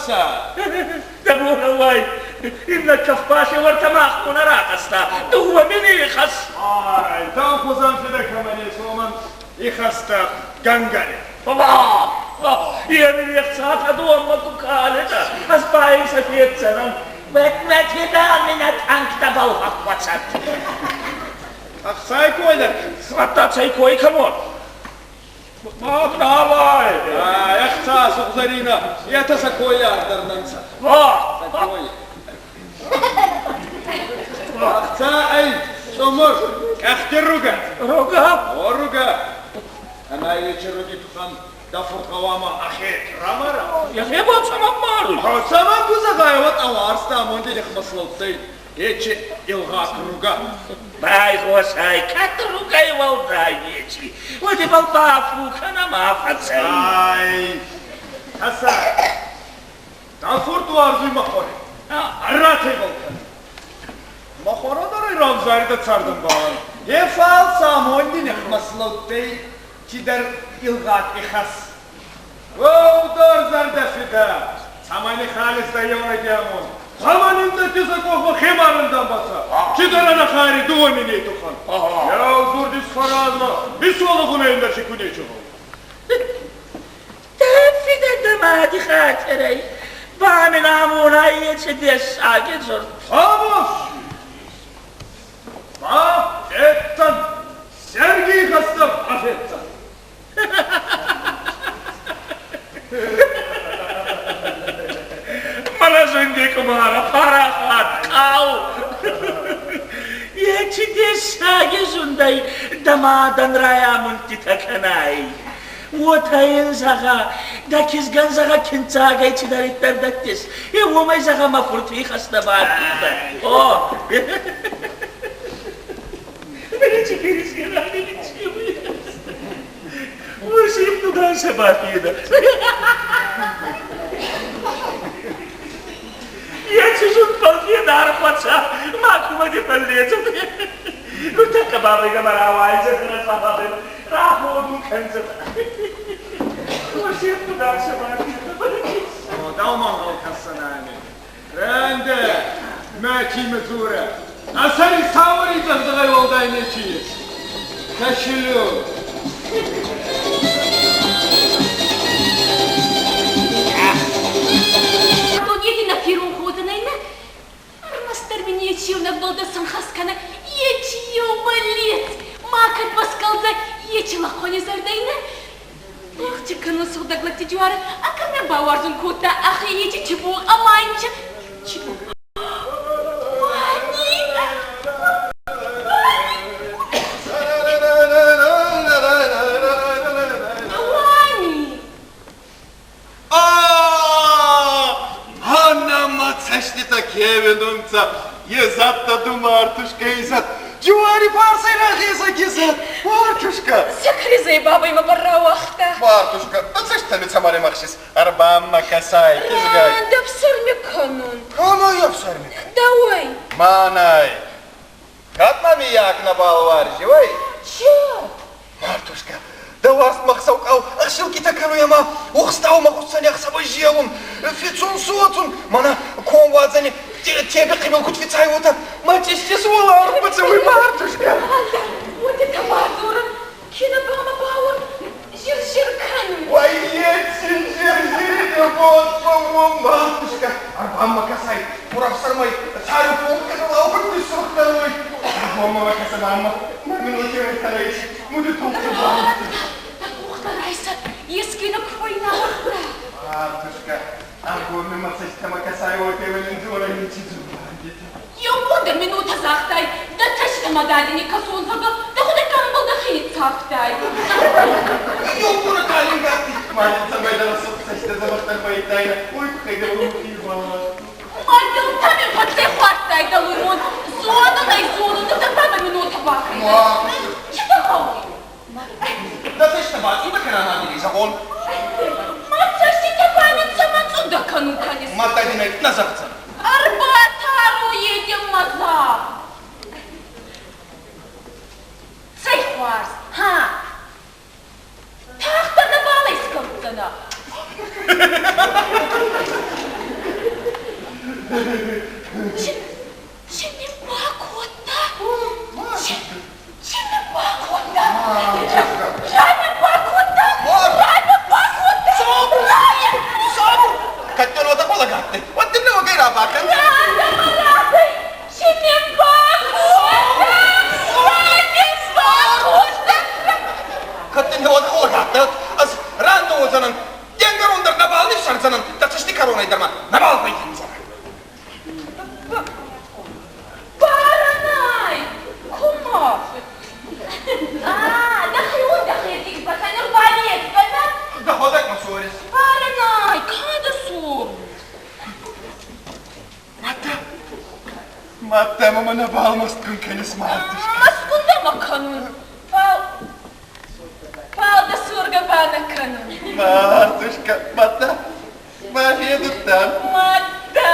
Кӕса. Дӕ бон иннӕ кӕфбаси уӕртӕ мах ку нӕ рахаста, дууӕ мини ихӕс. Ай, дӕу хузӕн фидӕ кӕмӕн ес, уомӕн ихӕстӕ гӕнгӕ. Е мин ӕхцатӕ донмӕ ку калетӕ, ӕз ба ин сӕ феддзӕнӕн. Мӕ мин танктӕбӕл фӕххуӕцӕд. Ӕхцай кой дӕр. Ӕдта цӕй кой кӕнон? Мах нӕбай. Ӕхца, сугъзӕрийнӕ, етӕ сӕ коййаг дӕр нӕ нцӕ. Сӕ кой. Ӕхца ӕй, цъумур, къӕхти ругӕ. Ругӕ? О, ругӕ. Ӕма ечи руги туххӕн дӕ фурт гъӕуама ӕхе рамара. Ӕхе ба цӕмӕн маруй? Цӕмӕн ку зӕгъай, уӕд ӕуарзта амонди нихмӕ слӕудтӕй. Ечи илгъаг ругӕ. Байгъосай, кӕд ругӕй уӕлдай нечи, уӕд ибӕл бафу кӕнӕ ма фӕцӕй. Ай, кӕсӕ, дӕ фурт уарзуй мӕ хори. Ӕрратӕй бал кӕнуй. Мӕ хуӕрӕ дӕр ӕй равзаридӕ цардӕмбалӕн. Е фал сӕ амонди нихмӕ слӕудтӕй цидӕр илгъаг ихӕс. Уӕлдӕр зӕрдӕ фидӕ, цӕмӕн ихалис дӕ еунӕги амонд? Цӕмӕн ин дӕттис ӕ къохмӕ хемарӕн дамбаца? Цидӕр ӕнӕхайри дууӕ миней туххӕн. Еу дзурд исфӕраза, исуолагунӕй ӕндӕр си ку нечи гъӕуй. Дӕ фидӕ дӕ мади хатирӕй, ба мин амонай еци дессаги дзурд. Табуафси! Бафеддзӕн! Сергий хӕццӕ бафеддзӕн! Мӕнӕ зӕнги къумарӕ парахат къау. Ечи дессаги зундӕй дӕ мадӕн райамундтитӕ кӕнай. Уотӕ ин зӕгъӕ, дӕ кизгӕн зӕгъӕ киндзагӕй цидӕриддӕр дӕттис, е уомӕй зӕгъӕ мӕ фурти ихӕстӕ бакодта. О! Я чужу федар паца, макума де фӕлледзӕ. Нуртӕккӕ бабӕй гӕмӕ рауайдзӕ, раходун кӕндзӕ. Дӕу мангъал кӕссӕнӕ Рӕндӕ, мӕ кимӕ дзорӕ. А сӕри сауӕри дзӕгъдӕгӕй уӕлдай нечи ес. Кошелек. Дунети нӕ феронх уодзӕнӕй нӕ? Ӕрмӕстдӕр мин ечи еунӕг бӕлдӕ сӕнхӕст кӕнӕ, ечи еу бӕллец, макӕд басгӕлдзӕ ечи лӕхъуӕни зӕрдӕй нӕ? Бӕхти кӕнун сугъдӕг лӕгти дзуарӕ, а кӕмӕ бауарзун кодта ӕхе ечи чебух ӕма ин чебух. Уани! Уани! Анна ма цӕститӕ ке уинунцӕ, Езатта ду мартушка изӕд, Джуари фарсӕй рахезӕг изӕд, Мартушка! Секрезей бабай мӕ баррауагъта. Мартушка, а цӕстӕ цӕмӕ римӕхсис? Ӕрбаммӕ кӕсай, кизгай. Рандӕ ӕфсӕрми кӕнун. Кӕмӕй ӕфсӕрми? Дӕуӕй. Мӕнӕй. Кӕд ма миййаг нӕбал уарзи, ой? Че? Мартушка, дӕ уарзт мӕхсӕукъау ӕхсилкъитӕ кӕнуй ӕма ухстау мӕ хуссӕни ӕхсӕвӕ зелун, фицун, суодзун, мӕнӕ комуадзӕни тебе хъибил куд фицай, уотӕ мӕ цъистис уӕларв бацӕуй, Мартушка. Уотӕ бадзорӕн, кенӕ ба мӕ бауӕр зир-зир кӕнуй. Ой, еци зир-зири бон фӕууо, Мартушка. Арбаммӕ кӕсай, фурӕфсӕрмӕй цари функӕ лаубӕтти сурх кӕнуй. Арбаммӕ кӕсӕ, мамма, мӕ минутемӕй кӕнӕй муди тухтӕ. Къухтӕ райсӕ, еске нӕ ку фӕйнауагъта. Мартушка, агоми мӕ цӕстӕмӕ кӕсай, уотемӕй нин дзорӕ неци дзубандитӕ. Еугурдӕр минутӕ загътай, дӕ цӕстӕмӕ дадини кӕсун, зӕгъгӕ, дӕхуӕдӕг кӕмбал дӕхе ниццавтай. Еугур талингати ма цӕмӕй дӕр цӕстӕ дзӕбӕхдӕр фӕййидтайнӕ, уой туххӕй дӕ Маддӕл тӕми фӕццӕй хуардтай дӕлуймон, зонун ӕй, зонун, нур дӕр бабӕй минутӕ бакӕнӕ. Чи дӕ гъӕуй? Дӕ цӕстӕ бацъундӕ кӕнӕ мадили, зӕгъон. Мӕ цӕститӕ ба мин цӕмӕн цъундӕ кӕнун кӕнис? Мадта дин ӕй нӕ зӕгъдзӕн. Ӕрбатару едем маза. Цӕй хуарз, ха? Тагъддӕр нӕбал искӕудзӕнӕ. Чи мин бакодта? Чи мин бакодта? Ра мин бакодта? Ра мин бакодта? Сабур! Сабур! Кӕддӕр уӕдӕ хъулагӕттӕй, уӕд дын нӕуӕгӕй рабакӕн. Ра-ра-ра! Чи мин бакодта? Ра мин бакодта? Кӕд дын нӕуӕг хъулагӕттӕй, ӕз рандӕуодзӕнӕн, де нгӕрон дӕр нӕбал ниссӕрдзӕнӕн, дӕ цӕсти кӕронӕй дӕр ма нӕбал фӕййиндзӕнӕн. Баранай! Кума? А, дӕхион дӕхеци бакӕнӕн балетгӕнӕ? Дӕхуӕдӕг мӕ сорис. Баранай, ка дӕ сор? Мадта, мадта мӕмӕ нӕбал мӕстгун кӕнис, мартышка. Мӕстгун дӕмӕ кӕнун, фал, фал дӕ соргӕ ба нӕ кӕнун. Мартышка, мадта, Мӕ федудтӕн. Мадта!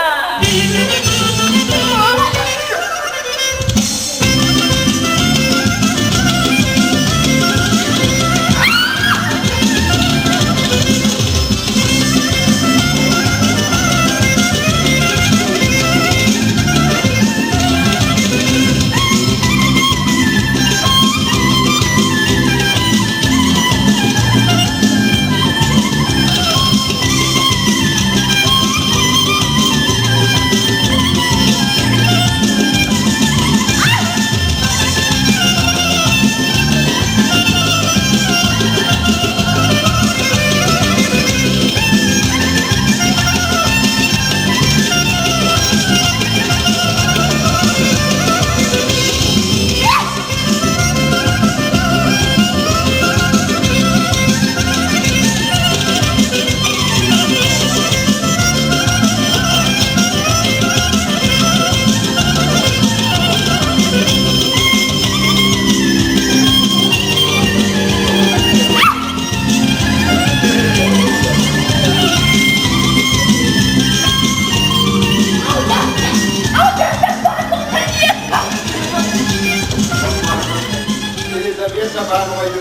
Елизавета Иванова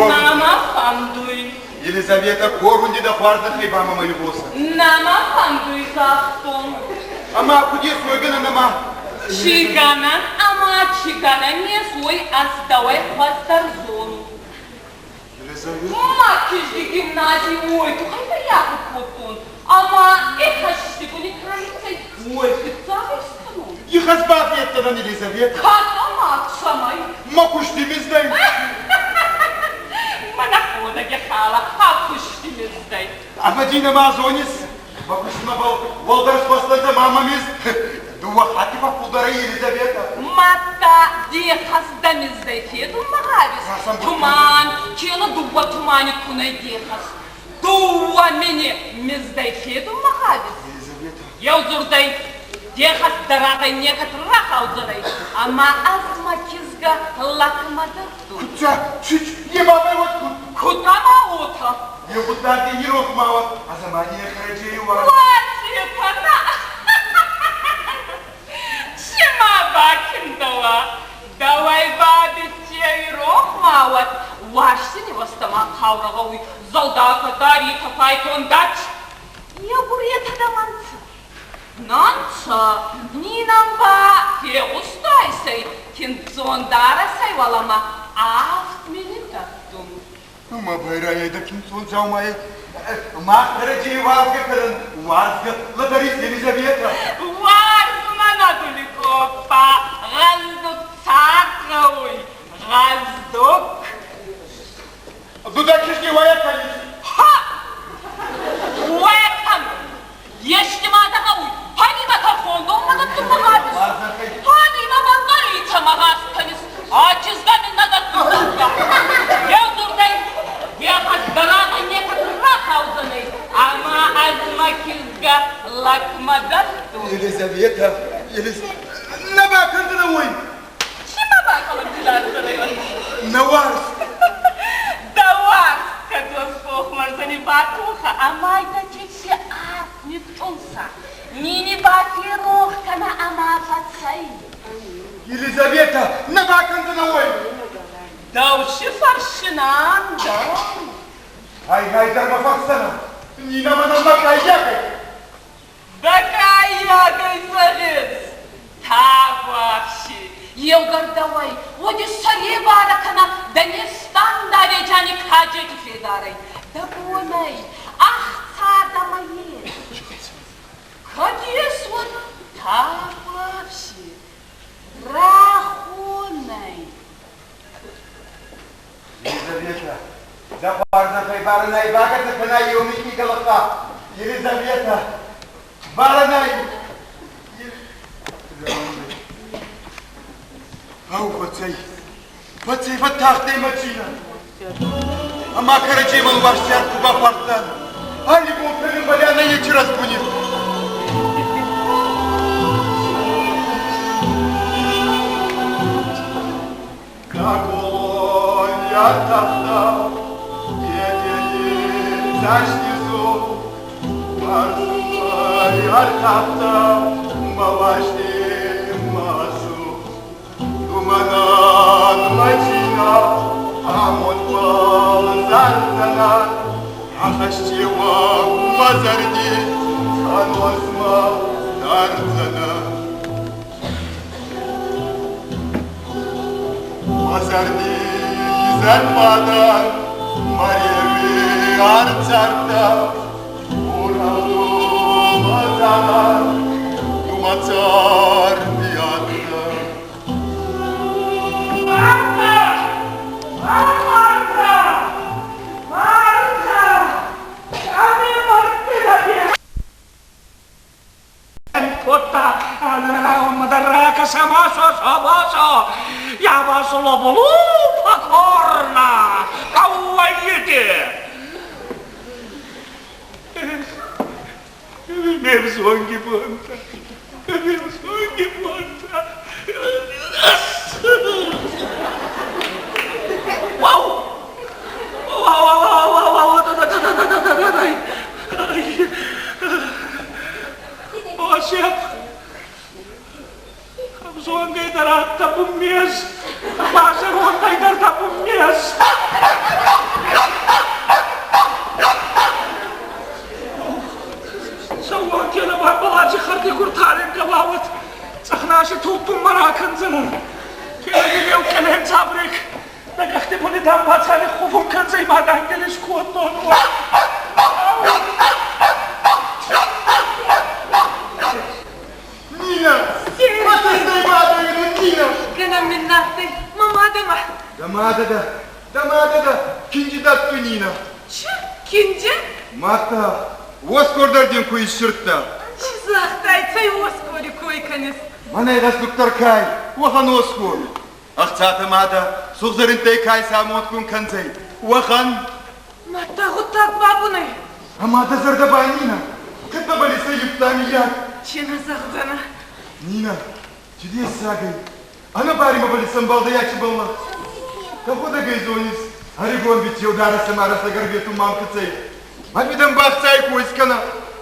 Нама фӕндуй. Елизавета, корун ди дӕ хуарзӕнхӕй ба мӕмӕ игъосӕ. Нама фӕндуй, загътон. Ӕма куд ес уойгӕнӕн ӕма? Чи гӕнӕн ӕма чи гӕнӕн ес, уой ӕз дӕуӕй хуӕздӕр зонун. Елизавета? Ма кизги гимназий уой туххӕй фӕййахур кодтон, ӕма ихӕсстигуни кӕницӕй уой фиццаг искӕнун. Ихӕс бафеддзӕнӕн, Елизавета. Кӕд ӕма цӕмӕй? Мӕ кусти миздӕй. Мӕнӕ ходӕги халӕ, ӕ кусти миздӕй. Ӕма дин ӕма зонис, мӕ кустмӕбӕл уӕлдӕр схуӕстӕнцӕ мама миз. Дууӕ хатти фӕффулдӕр ӕй Елизавета. Мадта де хӕс дӕ миздӕй федунмӕ гъавис? Туман, кенӕ дууӕ тумани ку нӕй де хӕс. Дууӕ мини миздӕй федунмӕ гъавис? Елизавета. Еу дзурдӕй, де хӕс дӕ рагъӕй некӕд рахаудзӕнӕй, ӕма ӕз мӕ кизгӕ лӕгмӕ дӕттун. Кудцӕ, чич, е бабӕй уӕд куд? Куд ӕма уотӕ? Е гъуддаги иронх ма уӕд, а замани ӕхӕрӕджей уа. Уӕ, Чи ма бакиндӕуа? Дӕуӕй ба битте иронх ма уӕд, уарзти уостӕмӕ хъаурӕ гъӕуй, зӕлдакӕ, даритӕ, файтон, дач. Еугуретӕ дӕмӕ нцӕ. Нӕ нцӕ, нинӕн ба фегъустайсӕй киндздзон дарӕсӕй уӕлӕмӕ авд мини дӕттун. Ма байрайай дӕ киндздзон дзаумайӕй. Мах кӕрӕдзей уарзгӕ кӕнӕн, уарзгӕ, лӕдӕрис Елизавета. Уарзмӕ Надуликоппа, гъӕздуг цард гъӕуй, гъӕздуг. Ду дӕ кизги уӕйӕ кӕнис? Ха! Уӕйӕ кӕнун. Ести ма дӕ гъӕуй? Панима тӕрхондонмӕ дӕттунмӕ гъавис? Панима бандӕритӕмӕ гъаст кӕнис? А кизгӕ мин нӕ дӕттуй, зӕгъгӕ. Еу дзурдӕй, е хӕдбарагъи некӕд рахаудзӕнӕй, ӕма ӕз мӕ кизгӕ лӕгмӕ дӕттун. Елизавета, Елизавета, нӕ бакӕндзӕнӕ уой. Чи ма бакӕлӕн Нӕ уарз. Дӕ уарз, кӕдзос къохмӕрзӕни батухӕ ӕма дӕ киси арф ницъунса. Нини ба ферох кӕнӕ ӕма фӕцӕй. Елизавета, нӕ бакӕндзӕнӕ уой. Дӕу си фӕрсинан, дӕу. Гъай-гъай дӕр мӕ фӕрсдзӕнӕ. Нинӕ мӕнӕн мӕ къаййаг ӕй. Дӕ къаййагӕй зӕгъис? Табуафси! Еугӕр дӕуӕй, уоди сӕребарӕ кӕнӕ дӕ не стандареджани каджети федарӕй. Дӕ бонӕй ӕхца дӕмӕ ес. Кӕд ес, уӕд табуафси, рахонӕй. Елизавета, дӕ хуарзӕнхӕй барӕнӕй бакӕсӕ кӕнай еу микъи гӕлӕхха. Елизавета, барӕнӕй. Ау, фӕцӕй, фӕцӕй, фӕттахтӕй мӕ цийнӕ. Ӕма кӕрӕдземӕн уарзтиар ку бахуардтан, алли бон фембӕлианӕ ечи рӕзбуни. Какой тахта, Мазарди изӕрбадӕн Мареви ӕрцардта, Уралу мазаран, Дума царди адта. Марта! Марта! Марта! Ами Мартина кодта, Мадарака самасо самасо, я вас люблю покорно, Кауайите! Ме взонги бонта, ме взонги бонта. Вау! Вау, вау, вау, вау, вау, да, да, да, да, да, да, да. Осеп, ӕвзонгӕй дӕр адтӕ буммез, базӕрондӕй дӕр дӕ буммез. Цӕуон кенӕ ба баладжи хӕрди куртарен гӕлауат, цъӕхнаси туппунмӕ ракӕндзӕнӕн. Кенӕ мин еу кӕлӕн дзабрек, дӕ къӕхти буни дамбацани хуфун кӕндзӕй ма дангели скодтон. Нина! Нина! Гӕнӕн мин надтӕй, мӕ мадӕмӕ. Дӕ мадӕ дӕ, дӕ мадӕ дӕ, кинджи дӕттуй Нина. Чи? Кинджи? Мадта, уосгор дӕр дин ку иссирдта. Чи загътай, цӕй уосгори кой кӕнис? Мӕнӕй гъӕздугдӕр кай, уӕхӕн уосгор. Ӕхцатӕ мадӕ, сугъзӕринттӕй кай самондгун кӕндзӕй, уӕхӕн. Мадта гъуддаг бабунӕй. Ӕма дӕ зӕрдӕ ба, Нина, кӕд дӕбӕл исӕййивта, миййаг? Чи нӕ зӕгъдзӕнӕ? Нина, чи дессаг ӕй, ӕнӕбари мӕбӕл исӕмбалдӕй ачи бӕллах. Дӕхуӕдӕг ӕй зонис, ӕригон биццеу дарӕсӕ марӕсӕг ӕрветун мамхицӕй. Мӕ фидӕн ба ӕхцай ку искӕна,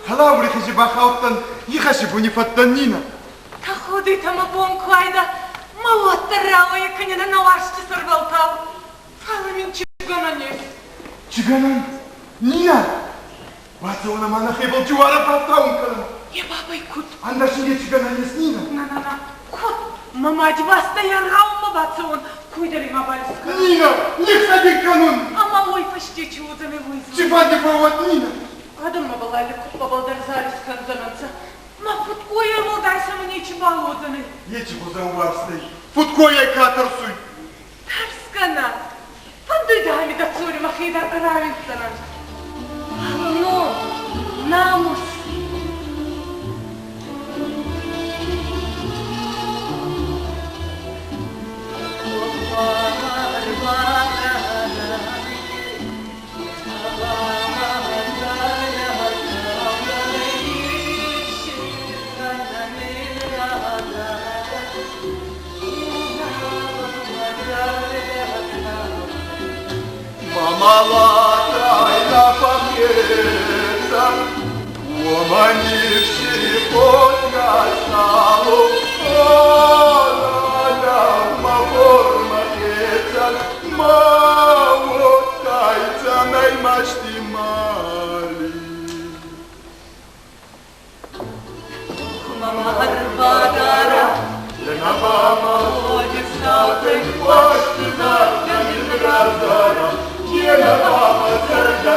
хӕлаури хизи бахаудтӕн, ихӕси буни фӕдтӕн, Нина. Тӕходуйтӕ мӕ бон ку айдӕ, мӕ уоддӕр рауӕйӕ кӕнинӕ нӕ уарзти сӕрбӕлтау. Фалӕ мин чи гӕнӕн ес? Чи гӕнӕн? Нина! Бацӕуӕн ӕма нӕхебӕл дзиуарӕ бафтаун кӕнӕн. Е бабӕй куд? Ӕндӕр си неци гӕнӕн ес, Нина. На-на-на, куд? Мӕ мади бӕстӕй ӕргъаумӕ бацӕуон, куйдӕр имӕ балискӕ. Нина, нихсӕди кӕнун! Ӕма уой фӕсте чи уодзӕнӕй, уой Чи фӕнди фӕууӕд, Нина? Адӕм мӕбӕл алли куппӕбӕл дӕр зарис кӕндзӕнӕнцӕ. Мӕ фудкойӕй уӕлдай сӕмӕ нечибал уодзӕнӕй. Ечи хузӕн уарзтӕй, фудкойӕй ка тӕрсуй? Тӕрсгӕ нӕ. Фӕндуй дӕ ами дӕ цори мӕхе дӕр ӕрауиндзӕнӕн. Ну, намус. Мамалата пахеца, Уоманивши подгасалу, Олада маформахеца, Маотайца наймашти мали.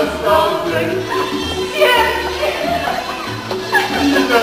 Раскалдзӕй. Сергей! Нина!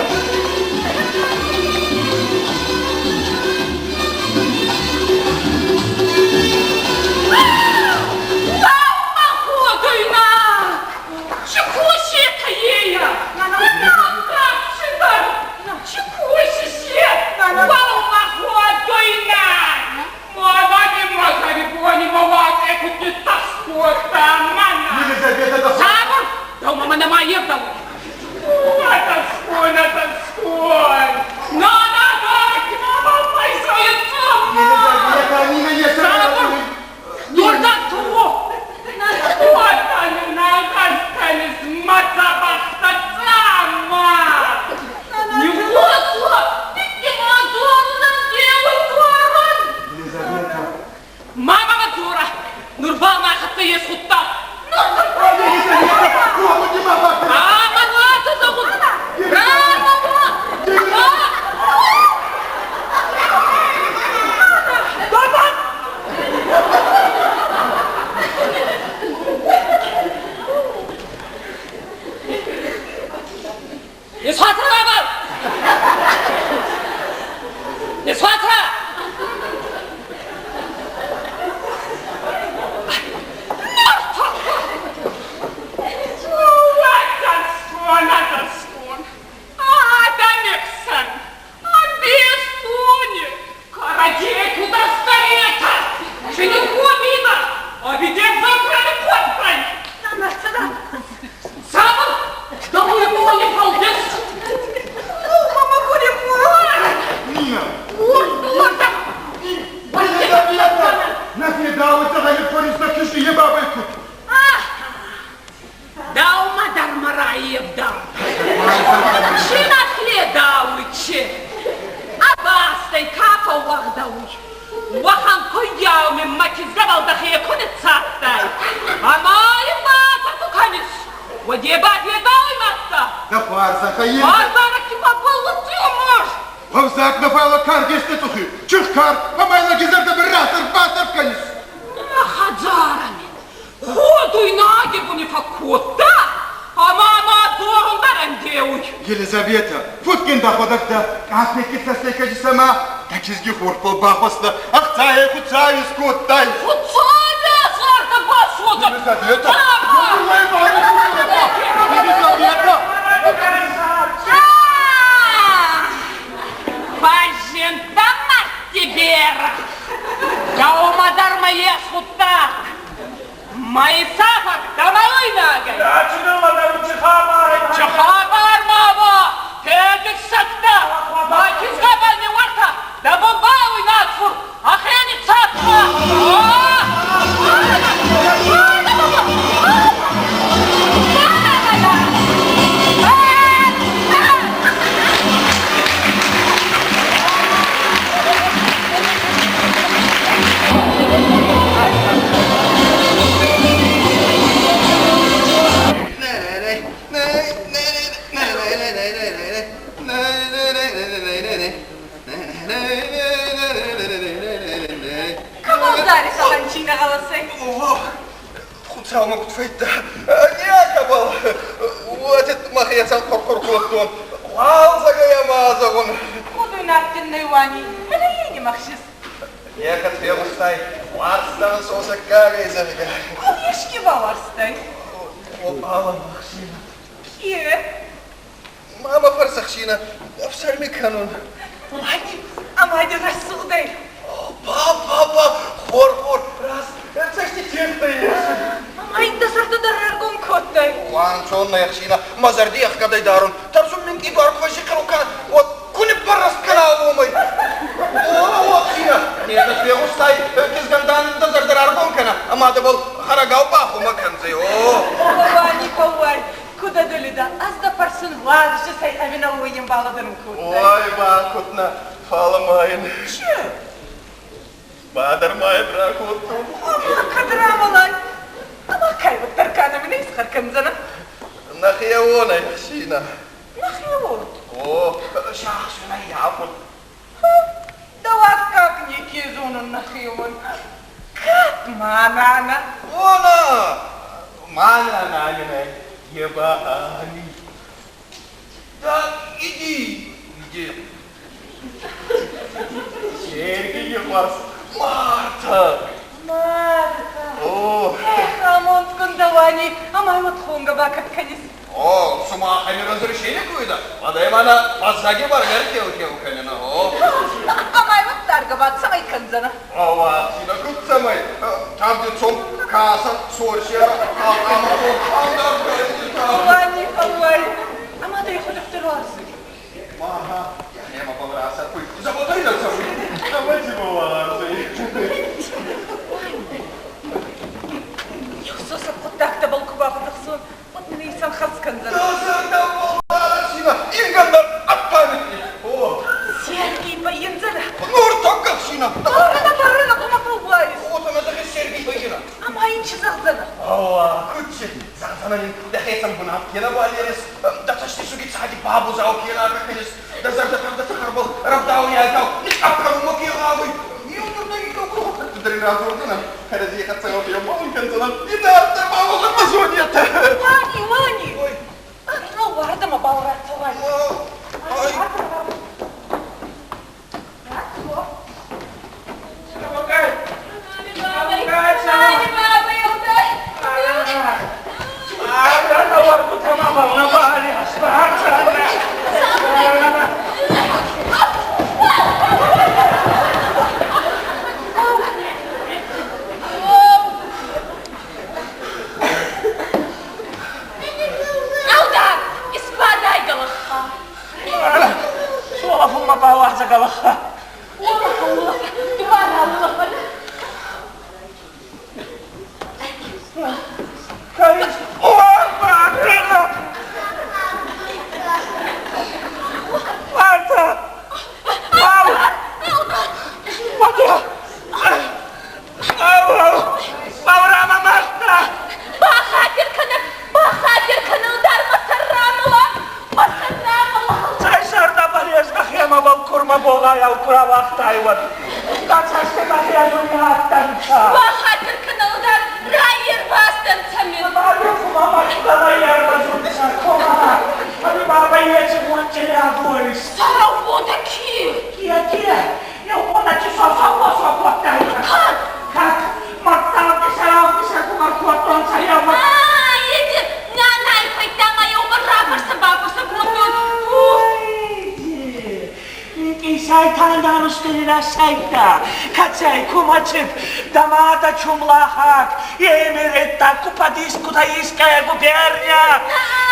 Мӕнӕ Аминӕ, е ба ами. Да, иди, иди. Сергей Егорс, Марта. Марта. О. Эх, амондгун дӕуӕни, ӕма уӕд хонгӕ ба кӕд кӕнис? О, сумахами разрешили куйда? Подай мана пазаги баргар теу-теу кӕнина, о. Ӕма уӕд даргӕ ба цӕмӕй кӕндзӕнӕ? Ова, сина куд цӕмӕй? Тавди цом, каса, сорсера, ама анда Уани фӕууай. Ӕма дӕ йӕхуӕдӕг уарзуй. Ага, я нема повраса, куй. Заботай на цӕуй. Давайте балансы. Еу сосӕг гъуддӕгтӕбӕл ку бафӕдзӕхсон, уӕд мин исӕнхӕст кӕндзӕнӕ. Да, да, да, Ингандar отпамятник. О, Сергей байендзӕнӕ. Нур только сина. Барана, барана, кума фӕууайис. Вот она даже Сергей байена. Ӕма ин чи зӕгъдзӕнӕ? Ова, кутчи. Зазанани, да хесам гунав кена валерис, да ташти суги цади бабу зау кена кахенис, да зарда там да сахарбал, равдау я зау, и апкару моки гавы. Уани, уани. Ну, уардӕмӕ бал рацӕуай. Рацо. Алдар, испадай галаха. Солафума бауарза галаха. Улаха, улаха, двара улаха. Кайс, о, Марта! Марта! Ау! Марта! Ау! Баурама Марта! Бахатир кана, бахатир кана, Алдар, масаррамала, масаррамала. Цай сарда балез бахема бал курма бога яу кура вахтайват. Кацасте бахема маттанца. Бахатир кана, Алдар, райер вастан цамин. Бабе кума маттана ярбазунца кома. Аби баба ечи муанчеля агорис. Сау водаки. Кия кия, я она чи со со со со Как? Как? Матталки саралки сакумар куатон саяма. А, иди, на, на, хайта моя умарапарса бабуса куатон. Уф. Сайтан кацай кумачеп, дамата чумлахак, емерета купадис кутаиская губерния. А,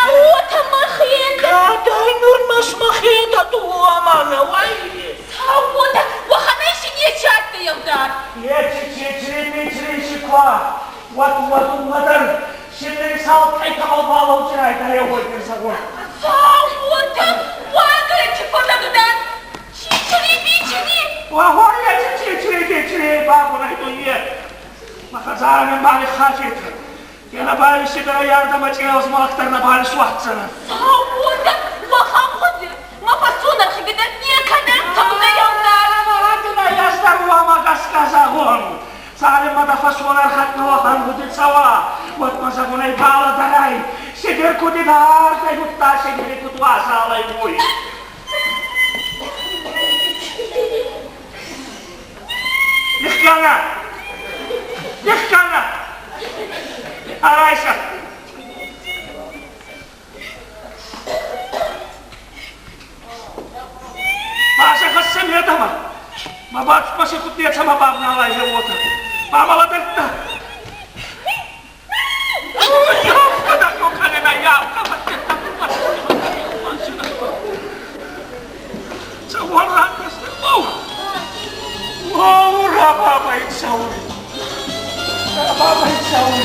вот махен. Кадай нур маш махета туамана, вай. Сау вода, ваханайши не чатта ялдар. Ечи чечри мичри шиква, ват ват вадар, шимри сал кайкал балау чирай дая войкер сагор. Сау вода, вагре чипадагадан. Чичри бичри. وهو چیچری بابونای دویه مخزان مال خاجت يلا بالي شدرا ياردا ما تشيوز ما اخترنا بالي سواتسنا Сау вода, вахам ходи. Ма фасунар хигидан не канан табда ялдар. ما يستر وما قسقزاغون سالم ما دفسونا خطنا وخان هدي سوا واتمزغوني بالا دراي سيدر كودي دار تيوتا سيدر كتوا سالاي موي نخكانا نخكانا أرايسا Маша хасем ятама. Ма бац маша кутния сама бабна лай хевота. Мама ладетта. Явка да кокане на явка. Саура. Wow, rababa itsauri. Rababa itsauri.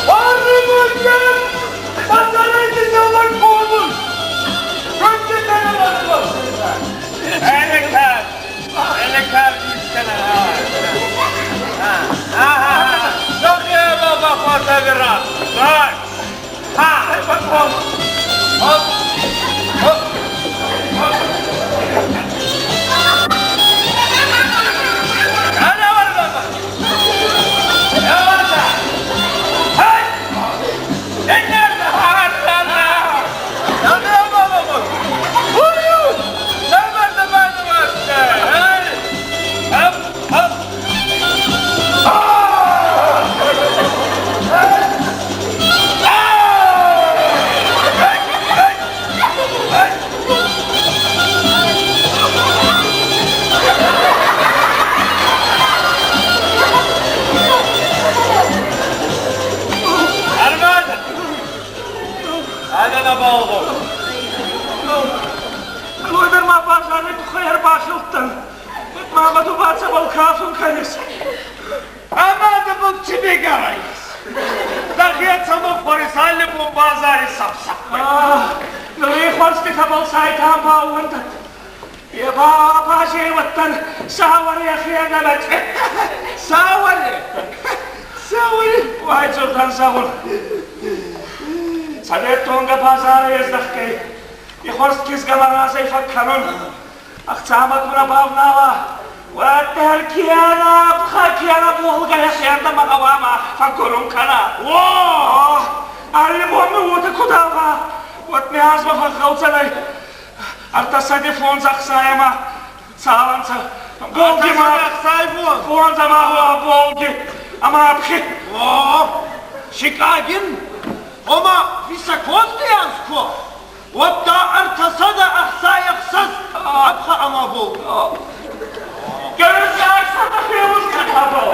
Varımın Vatanı kovmuş. Önce Elekar. Elekar üstene. Ha ha ha. Çok baba fazla Так. Ha, потом. Hop. Hop. Hop. Hadi var baba. нӕбал гъӕуй. Нур ма базари туххӕй ӕрбазилдтӕн. Мама, ду ба цӕбӕл кафун кӕнис? Ӕма дӕбӕл ци бегара ес? Дӕхе цӕмӕ хуӕрис алли бон базари сап-сап? Нури хуӕрзтитӕбӕл сайтан баууӕндӕд. Е ба базей уӕддӕр сауӕри ӕхе ӕнӕмӕт. Сауӕри? Сауӕри? Уайдзурдӕн зӕгъун. Цӕветтонгӕ базарӕй ӕздӕхгӕй, и хуӕрзт кизгӕ мӕ разӕй фӕккӕнун. Ӕхцамӕ ку нӕ бавнала, уӕддӕр кенӕ ӕпхӕ, кенӕ болгӕ ӕхердӕмӕ гъӕуама фӕккорун кӕна. О! Алли бон ми уотӕ ку дава, уӕд ми азмӕ фӕгъгъӕудзӕнӕй 305 ӕхцайӕмӕ цалӕнцӕ. Болги ма ӕхцай фондз. Фондз ӕма болги ӕма ӕпхи. О, сикъагин, ома високосный анз ку, уӕдта 366 ӕпхӕ ӕма болги. Гӕрзаг сӕдӕ феуз кӕтӕбӕл.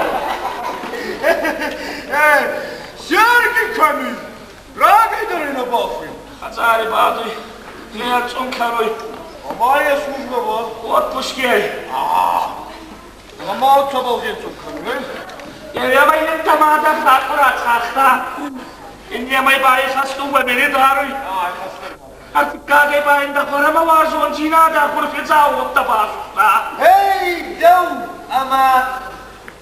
Серги кӕми? Рагӕй дӕр ӕй нӕбал фен. Хӕдзари бадуй, гъе цъун кӕнуй. Ӕма е службӕ ба? Отпуск ӕй. Ӕма цӕбӕл гъенцъун кӕнуй? Еуемӕй ин дӕ мадӕ хакъура цагъта, иннемӕй ба ихӕс дууӕ мини даруй. Ӕртиккагӕй ба ин дӕ хуӕрӕмӕ уарзондзийнадӕ хурфидзаууӕттӕ базудта. Эй, дӕу ӕма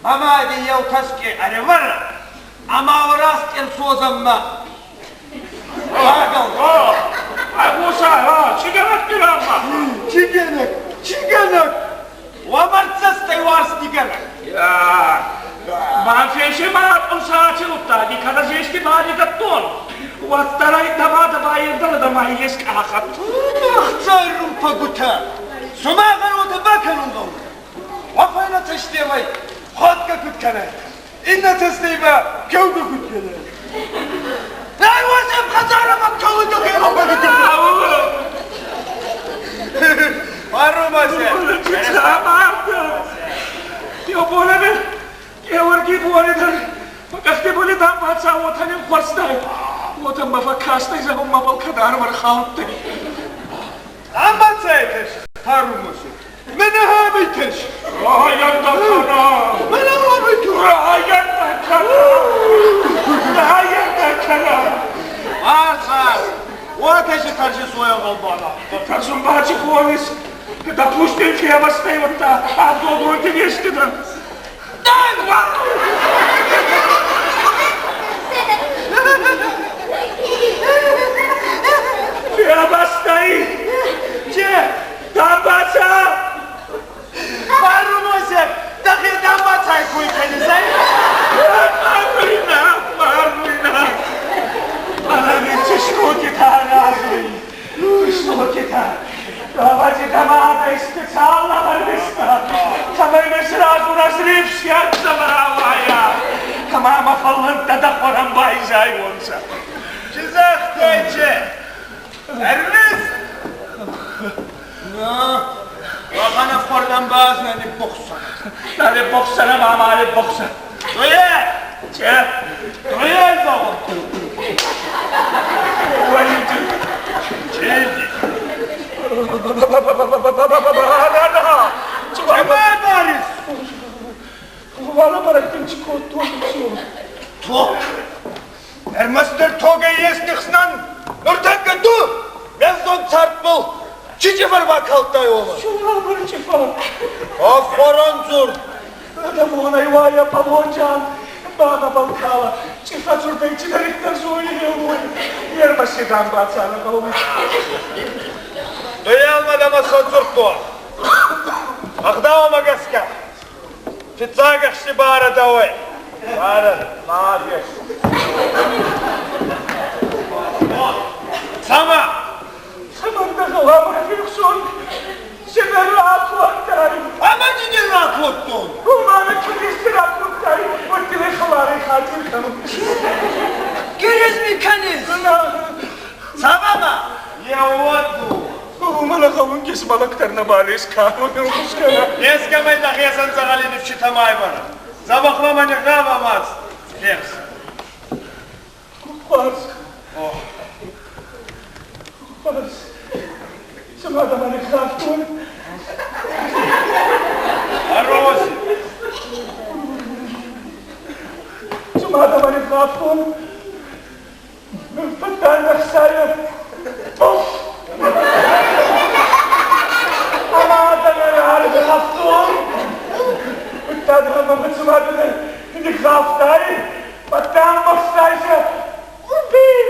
мӕ мади еу тӕскъи ӕрӕвӕрӕ, ӕма уӕраст ӕрсодзӕнмӕ. Багал. О, айгъосай, а, чи гӕнӕг пирамма? Чи гӕнӕг? Чи гӕнӕг? Уӕ мӕрддзӕстӕй уарзти гӕнӕг. Я, мӕн фенсе ма къусаачи луттаги, кӕнӕ зести бади дӕттон. Уӕддӕр ӕй дӕ мадӕ байердӕлӕ ма ес къахӕт. Ӕхцай румпӕгутӕ. Сумахӕн уотӕ бакӕнун гъӕуй. Уӕ фӕйнӕ цӕстемӕй ходгӕ куд кӕнай, иннӕ цӕстӕй ба кӕугӕ куд кӕнай. Ай, уосем хӕдзарӕмӕ кӕуй дӕхе. Парумасе. Георгий буани дӕр къӕхти буни дамбаца уотӕ нимхуӕстӕй. Уотӕ мӕ фӕккастӕй, зӕгъун, мӕбӕл кӕд арв ӕрхаудтӕй. Дамбацай тӕс, парумасе. Мӕнӕ хабай тӕс. Райӕнда кӕна! Мӕнӕ хабай тӕс. Райӕнда кӕна! Райӕнда кӕна! Архар. Уотӕ си тӕрси суӕгъӕлбана. Тӕрсун ба ци хонис? Допустим, фемастӕй уӕдта авдолгонти нестидӕн. Дан! Фемастӕй! Че? Дамбаца! Парумасе, дӕхе дамбацай куй кӕнис, ай? Маруйна, маруйна! Малавичи шкотита разуй! Шкотита! Давайте дамада и специально барвиста! Цӕмӕй ме сразу разрывся рауайа! Ӕма мӕ фӕллӕнттӕ дӕ хуӕрӕн байзайуонцӕ. Чи загътай, че? Ӕрвист? На, уӕхӕн ӕфхуӕрдӕн баз нӕ ниббухсӕн. Нӕ ниббухсӕнӕ, мама, ниббухсӕ. Дуе! Че? Дуе, зӕгъун. Уӕйди. Чеди. Чемӕ дарис? Вала барактин чи кодтон. Тог. Ӕрмӕстдӕр тогӕй ес нихснӕн. Нуртӕккӕ ду ме взонг цардбӕл чи чъифӕр бакалдтай уомӕн? Чула чифа. Ӕфхуӕрӕн дзурд. Дамонай уайа палонджан. Бага балкала. Чифа дзурдӕй чидӕриддӕр зони. Ермаси дамбацана гъӕуй. Дуялмӕ дӕмӕ содзурдтон. Ӕгъдаумӕ гӕсгӕ. Фиццаг ӕхсти барӕ дӕуӕй. Барӕ, ма ес. Цӕмӕ? Цӕмӕн дӕ гъӕуама фехсон? Цидӕр ракодтай. Ӕма дин ракодтон? Уымӕн киристи ракодтай, уӕд дин хӕларӕй хатир кӕнун. Гириз ми кӕнис? Цӕмӕ? Еуӕду. Уымӕн гъӕунгис малактӕр нӕбал ес кӕнун. Ескӕмӕй дӕхецӕн дзӕгъӕли нифситӕ ма ӕвӕрӕ. Дзӕбӕх мӕмӕ нигъгъавӕ ма фехс. Хуарз. Фыддӕнӕхсайы пуф! Ӕмӕ адӕмӕн ӕргъӕвтон. Фыддӕнӕмӕ быцымадыны ныгъгъӕвтай, фӕддӕнӕхсайы убил!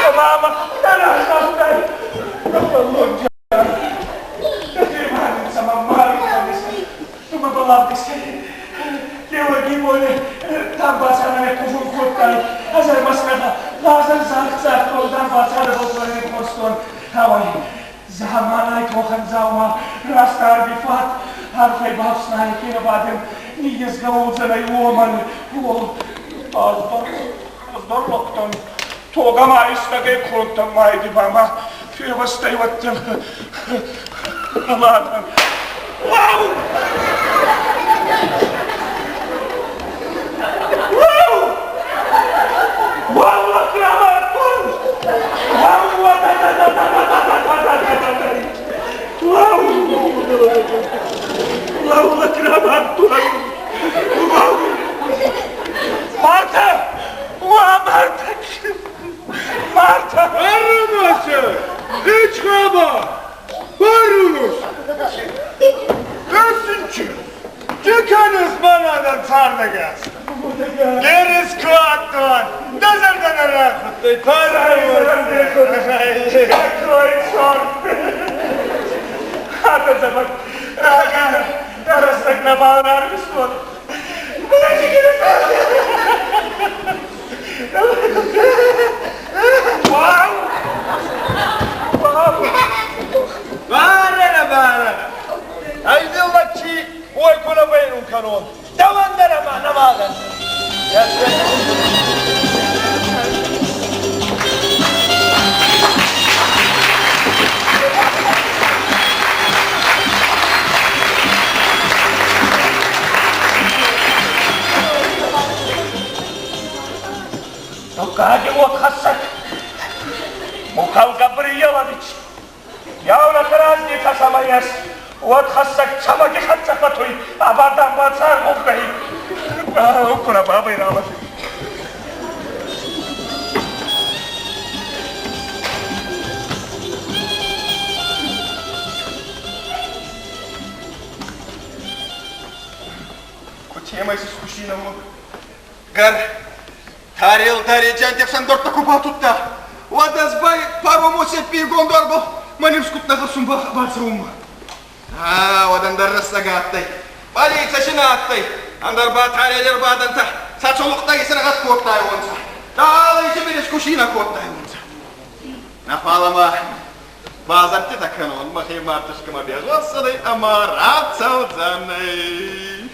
Ӕмӕ мӕ ӕрӕргъӕвтай. Заманай тохӕндзаума раст арви фат, арфӕй бафснайы хебадӕн, ниййезгӕ уодзӕнӕй уомӕн. О, аздӕр, аздӕр лӕгтӕн, тогӕ ма истӕгӕй кодтан майди ба ма февастӕй уӕддӕр ладан. Уау! Уау! Уау, лакрамартон! Уау, Уау! Уау, лакрамартон! Уау! Марта! Уа, Марта! Марта! Баруносе! Ичхаба! Барунос! Касынчы! Чеканес манадан цардагас! Герес куаттуан! Дӕ зӕрдӕ нӕ рахуыдтай, Какой черт! Ата рага, растак на балрарвистон. Вау! Вау! Барана, барана! Айдиллачи, ой куна бейнун канон. Давандара ма намаган. Тугаги отхассак. Мухал Габриелович. Явна праздника самаяс. Отхассак чамаги хатсахатуй. Абадан бацар губгай. Укура бабай ралафи. Кутема из искушиному. Гар тарел тареджан тепсан дорта купа тутта. Вадазбай паромосе пигон дорбо. Маним скутна хасумба бацрум. А, вадан даррасагаттай. Полиция шинаттай. Андар ба тарелер баданта. Сачолукта исрагат коттай онса. Дала ичи искушина коттай онса. Нафалама базарте таканон махи мартышкама бежосадай ама рацаудзанай.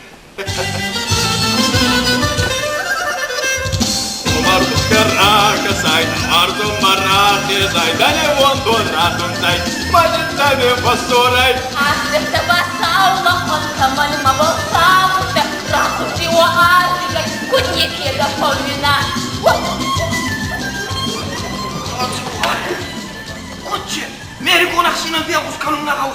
Мартушка ракасай, арзу марахезай, да не вон доратунтай, мачитами басурай. Аслехта басаула хонкаман мабалсаута, рахучи уаазига, куднекега помина. Кутче, мери конахшина бягус канунагау.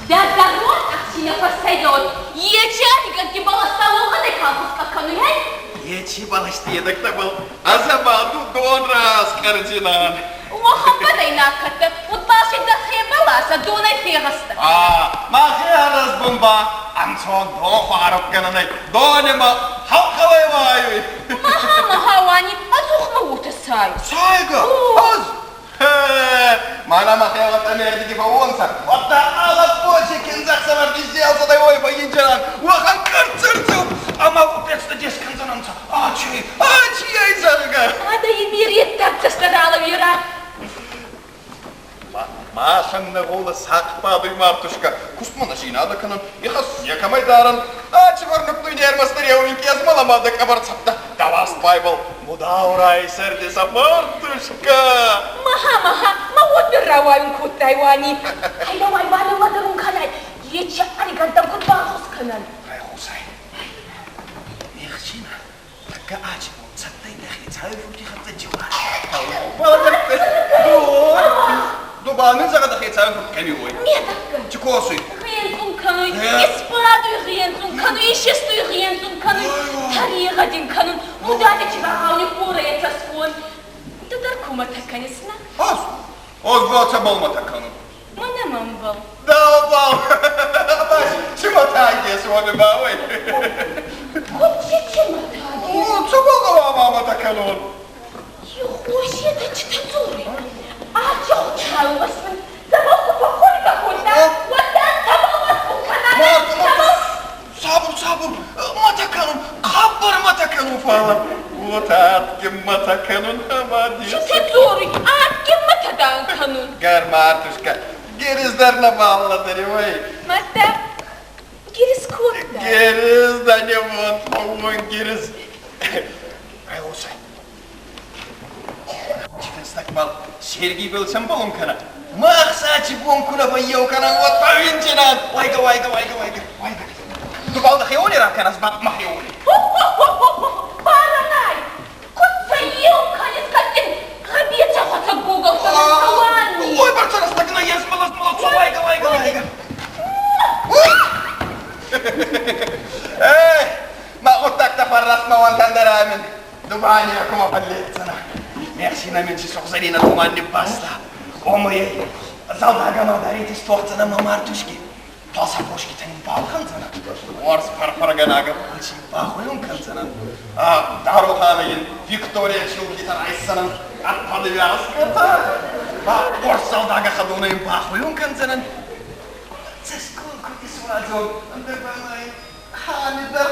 Да дарон ахсина фасайдот. Ечи ариган баласаула дека кануяй. Ечи балашты едак табыл. Азабаду дон раз кардинал. Уахабадайна ката, утбаши да хебаласа донай фегаста. А, махи бомба. Анцон до харап кананай. Донема халкалай ваю. Маха махавани, азухма утасай. Сайга, аз. Мана махела тамердики фаонса. Отта ала почи кинзах савар визделса дай ой багинчаран. Уахан кырцырцу. Ама упецта десканзананца. Ачи, ачи айзарга. Ада емирет так вера. Машанна гола сақпады мартушка. Кусмана жинада канан. Ихас якамайдаран. Ачи варнук нермастыр яуин кезмаламада кабарцапта. Давас байбал. Мудаурай сердеса мартушка. Маха маха, ма вот равайун куттайвани. Хайда вай вали вадарун канай. Ечи ариган там кут бахус канан. Ай хусай. Ихчина. Така ачи цаттай дахи цайфурти хатта жива. Дубанын зага дахи цайфурт ками ой. Метакка. Чикосуй. Генцун кануй, испадуй генцун кануй, ишестуй генцун кануй, таригадин канун, мудада чивахауни кура яцас. Кумӕтӕ кӕнис нӕ? Ӕз? Ӕз ба цӕбӕл мӕтӕ кӕнун? Мӕнӕ мӕнбӕл. Дӕубӕл? Ци мӕтӕ ес уони ба, уой? Куд ци мӕтӕ ес? Цӕбӕл гъӕуама мӕтӕ кӕнон? Ихъосетӕ читӕ дзоруй. Аци Хуцау мин цӕбӕл ку фӕххуӕргӕ кодта, уӕдта цӕбӕл мӕтгун кӕна? Сабур, сабур, мӕтӕ кӕнун, хъӕбӕр мӕтӕ кӕнун, фалӕ уотӕ адгин мӕтӕ кӕнун ӕма Читӕ дзоруй, адгин мӕтӕ дан кӕнун. Гӕр, матушка, гириз дӕр нӕбал лӕдӕри, ой. Мадта гириз кодта? Гириз да не вот, фӕууон гириз. Райосай. Финстӕгбӕл Сергийбӕл сӕмбӕлун кӕнӕ. Мах сачи бон ку нӕ фӕййеу кӕнӕн, уӕд фӕууиндзинан. Уайгӕ, уайгӕ, уайгӕ, уайгӕ, уайгӕ. Ду бал дӕхеуони ракӕнӕс, ба мӕхеуони. Баранай, куд фӕййеу кӕнис, кӕд гъӕбецӕ хуӕцӕг гогӕлттӕ цӕуӕни. Ой, бӕрцӕ рӕстӕг нӕййес, мӕлӕс, мӕлӕс, уайгӕ, уайгӕ, уайгӕ. Эй, ма гъуддӕгтӕ фӕррӕстмӕ уӕнтӕн дӕр амин. Ду ба некумӕ фӕлледздзӕнӕ. Ме хсийнӕ мин ци сугъзӕрийнӕ туман ниббаста. Омӕй залдагӕмӕ дарити стохдзӕнӕ мӕ мартушки. Фал сапожкитӕ нин балхӕндзӕнӕ. Уорс фӕрфӕргӕнагӕ палчи бахуйун кӕндзӕнӕн. Дарухана ин Виктория чулкитӕ райсдзӕнӕн. Ӕппӕлвяскӕтӕ. Ба уорс залдагӕ хӕдонӕ ин бахуйун кӕндзӕнӕн. Цӕсгон куд исуадзон, ӕндӕр ба ма ин хани дӕр.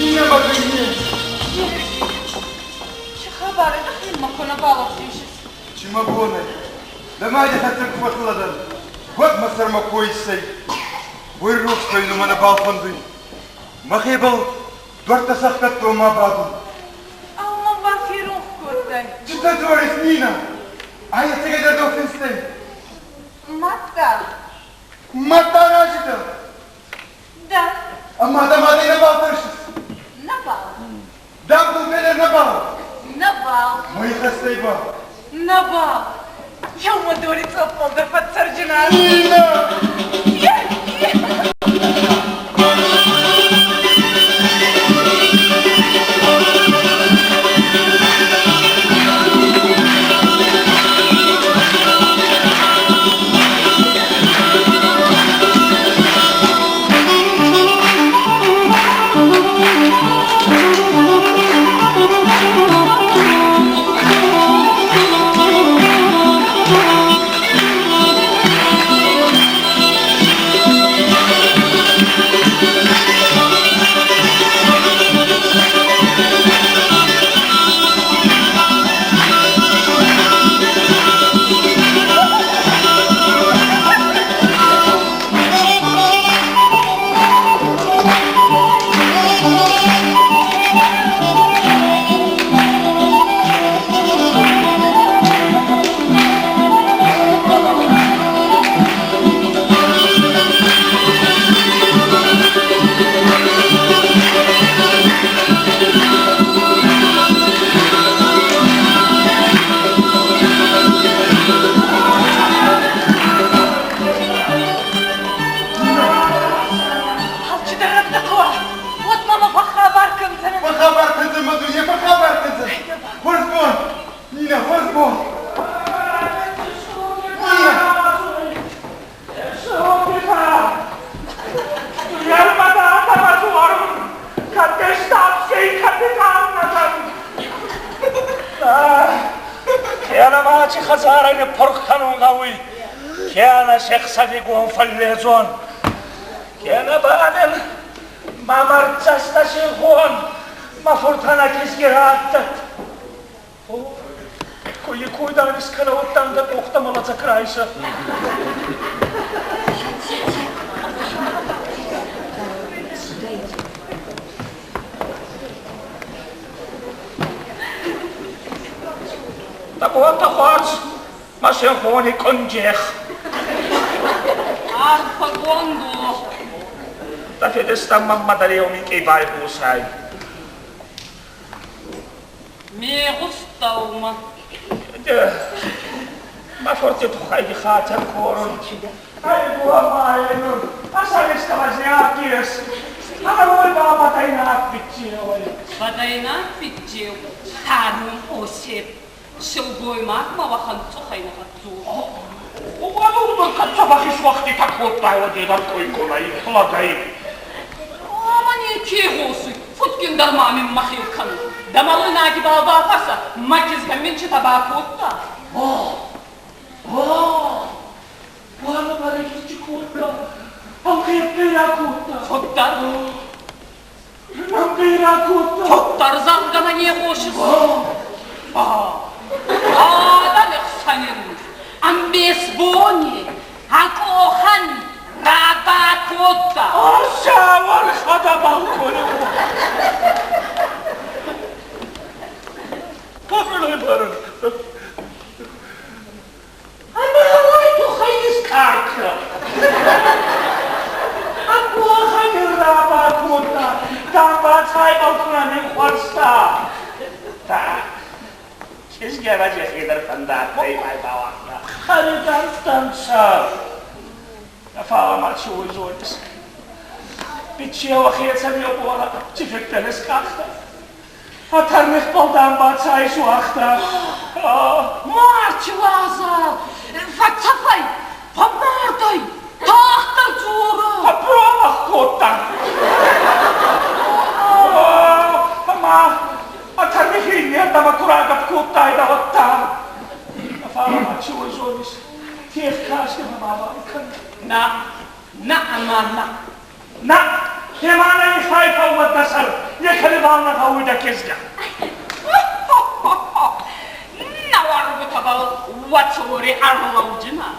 Нина Магазин! Чи хабар, ма ку нӕбал ӕвдесис? Чи мӕ бонӕй? Дӕ мади хӕццӕ ку фӕххуладӕн, уӕд мӕ сӕрмӕ ку иссӕй. Уой рохс фӕйнумӕ нӕбал фӕндуй. Мӕхебӕл дуӕрттӕ сӕхгӕдтон ма бадун. Ау, мӕн ба феронх кодтай. Цитӕ дзорис, Нина? Ай ӕцӕгӕйдӕр дӕу финстӕй? Мадта. Мадта арази дӕ? Да. Ӕма дӕ мадӕй нӕбал тӕрсис? Нӕбал. Дам-думтӕй дӕр нӕбал? Нӕбал. Мӕ ихӕстӕй ба? Нӕбал. Еумӕ дори цъоппол дӕр фӕццӕрджинан. Нина! Алчидӕр рандӕуа, уӕд мӕмӕ фӕххабар кӕндзӕнӕ. Фӕххабар кӕндзӕн, мӕ дуйне, фӕххабар кӕндзӕн. Хуӕрзбон, Нина, хуӕрзбон. Нина! Кенӕ ма аци хӕдзарӕ ниппурх кӕнун гъӕуй, кенӕ се хсӕвигон фӕлледзон, кенӕ ба мин мӕ мӕрддзӕстӕ синхон мӕ фуртӕн ӕ кизги раттӕд. Куйи куйдан искӕнӕ, уӕдта дӕ къохтӕмӕ лӕдзӕг райсӕ. Дӕ бонтӕ хуарз, мӕ синхони къунджех. Арфӕгонд уо. Дӕ федестӕн мӕнмӕ дӕр еу минкъий байгъосай. Ме гъустаумӕ. Мӕ фурти туххӕй хатир корун. Ай буамаенун, асаристамазиакиес. Ама ба бадайнаг биччеой. Бадайнаг биччеу, харум осеп. Силгоймагмӕ уӕхӕн цъухӕй нӕ фӕдздзоры. Ама неке гъосуй, фудгиндӕр ма мин мӕхе кӕнуй. Дӕ мӕлуйнаги бал бафӕрсӕ, мӕ кизгӕ мин читӕ бакодта. Фуддӕр. Фуддӕр зӕгъгӕ не гъосис. Адӕми хсӕн ӕмбесбони ӕ къохӕн раба кодта. Марч уазал, фӕцӕфӕй, фӕмардӕй, тагъддӕр дзуры. На, на, ама на. На, Науаргутӕбӕл уӕ цори ӕрлӕуджынӕ.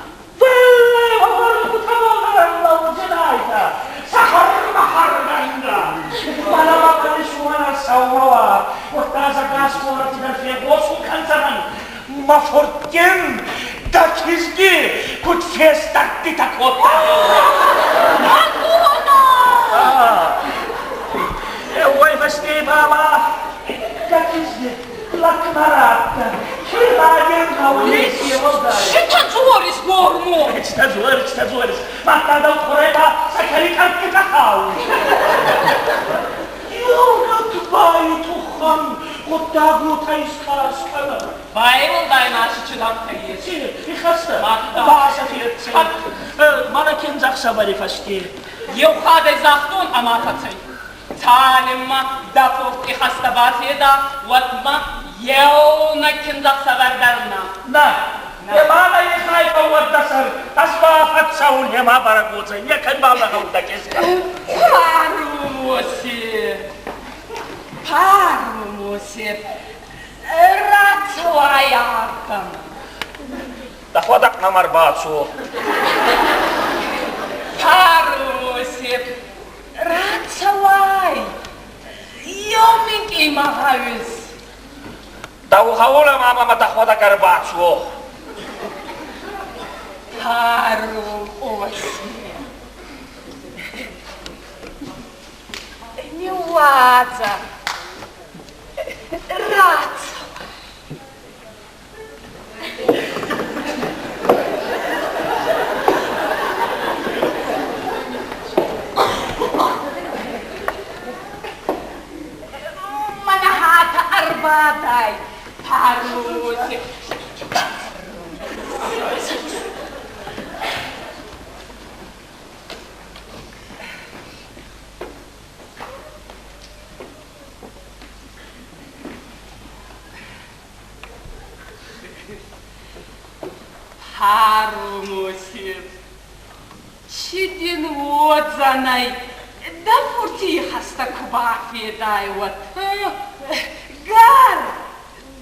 Читӕ дзорис, гормон? Байвӕлдай ма си чидӕртӕ ес. Еу хадӕй загътон ӕма фӕцӕй. Цалинмӕ дӕ фурт ихӕстӕ бафеда, уӕдмӕ еунӕг киндзӕхсӕвӕр дӕр нӕ. Парумосе, Парумосе, рацӕуай ардӕм. Парумосе, рацӕуай. Еу минкъий мӕ гъӕуис. Парумосе. Ниууадзӕ. Рацӕуай. Мӕнӕ хатӕ ӕрбадай, Парумосе. Парумосе. Чи дин уодзӕнӕй, дӕ фурти ихӕстӕ ку бафедай, уӕд? Гӕр,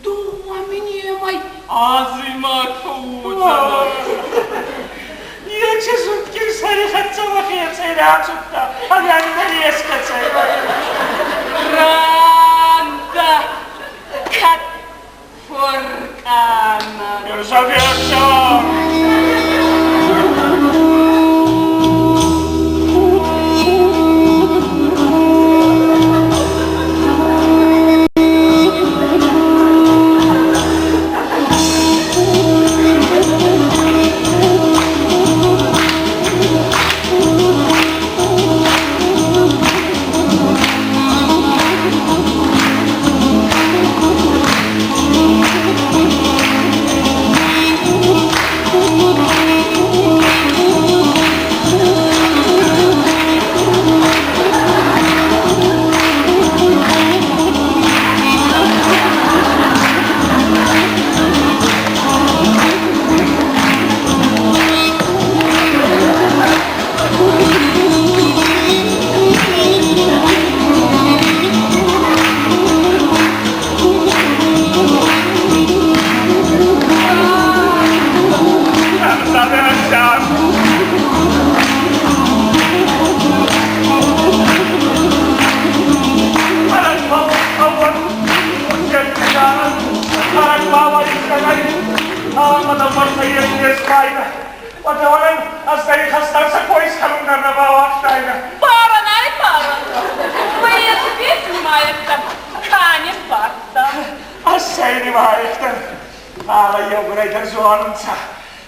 дууӕ минемӕй азимаг фӕууодзӕнӕ. Рандӕ, кӕд фуркъана. Цалынмӕ дӕлбӕрцӕй ес ес Уӕдӕуӕнӕн ӕз дӕ ихӕстӕр сӕ кой скӕнун дӕр нӕ бауагътайнӕ. Баран ай баран. Боец весь снимается, кане барта. Ӕз сӕ нимайӕхтӕн. Фалӕ еугурӕй дӕр зонунцӕ.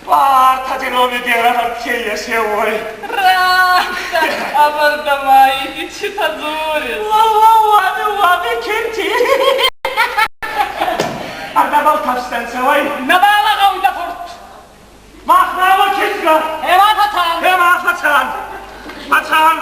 Бартати номи берӕ ке ес, уой. Рахта, авардамай, чита дзурис. Ла-ла-ла, ла, кенти. Ардабал тафстӕнцӕ, уай. Набала гъӕуй дӕ фурт. Мах науа кизгӕ. Эма фӕцан. Эма фӕцан. Фӕцан.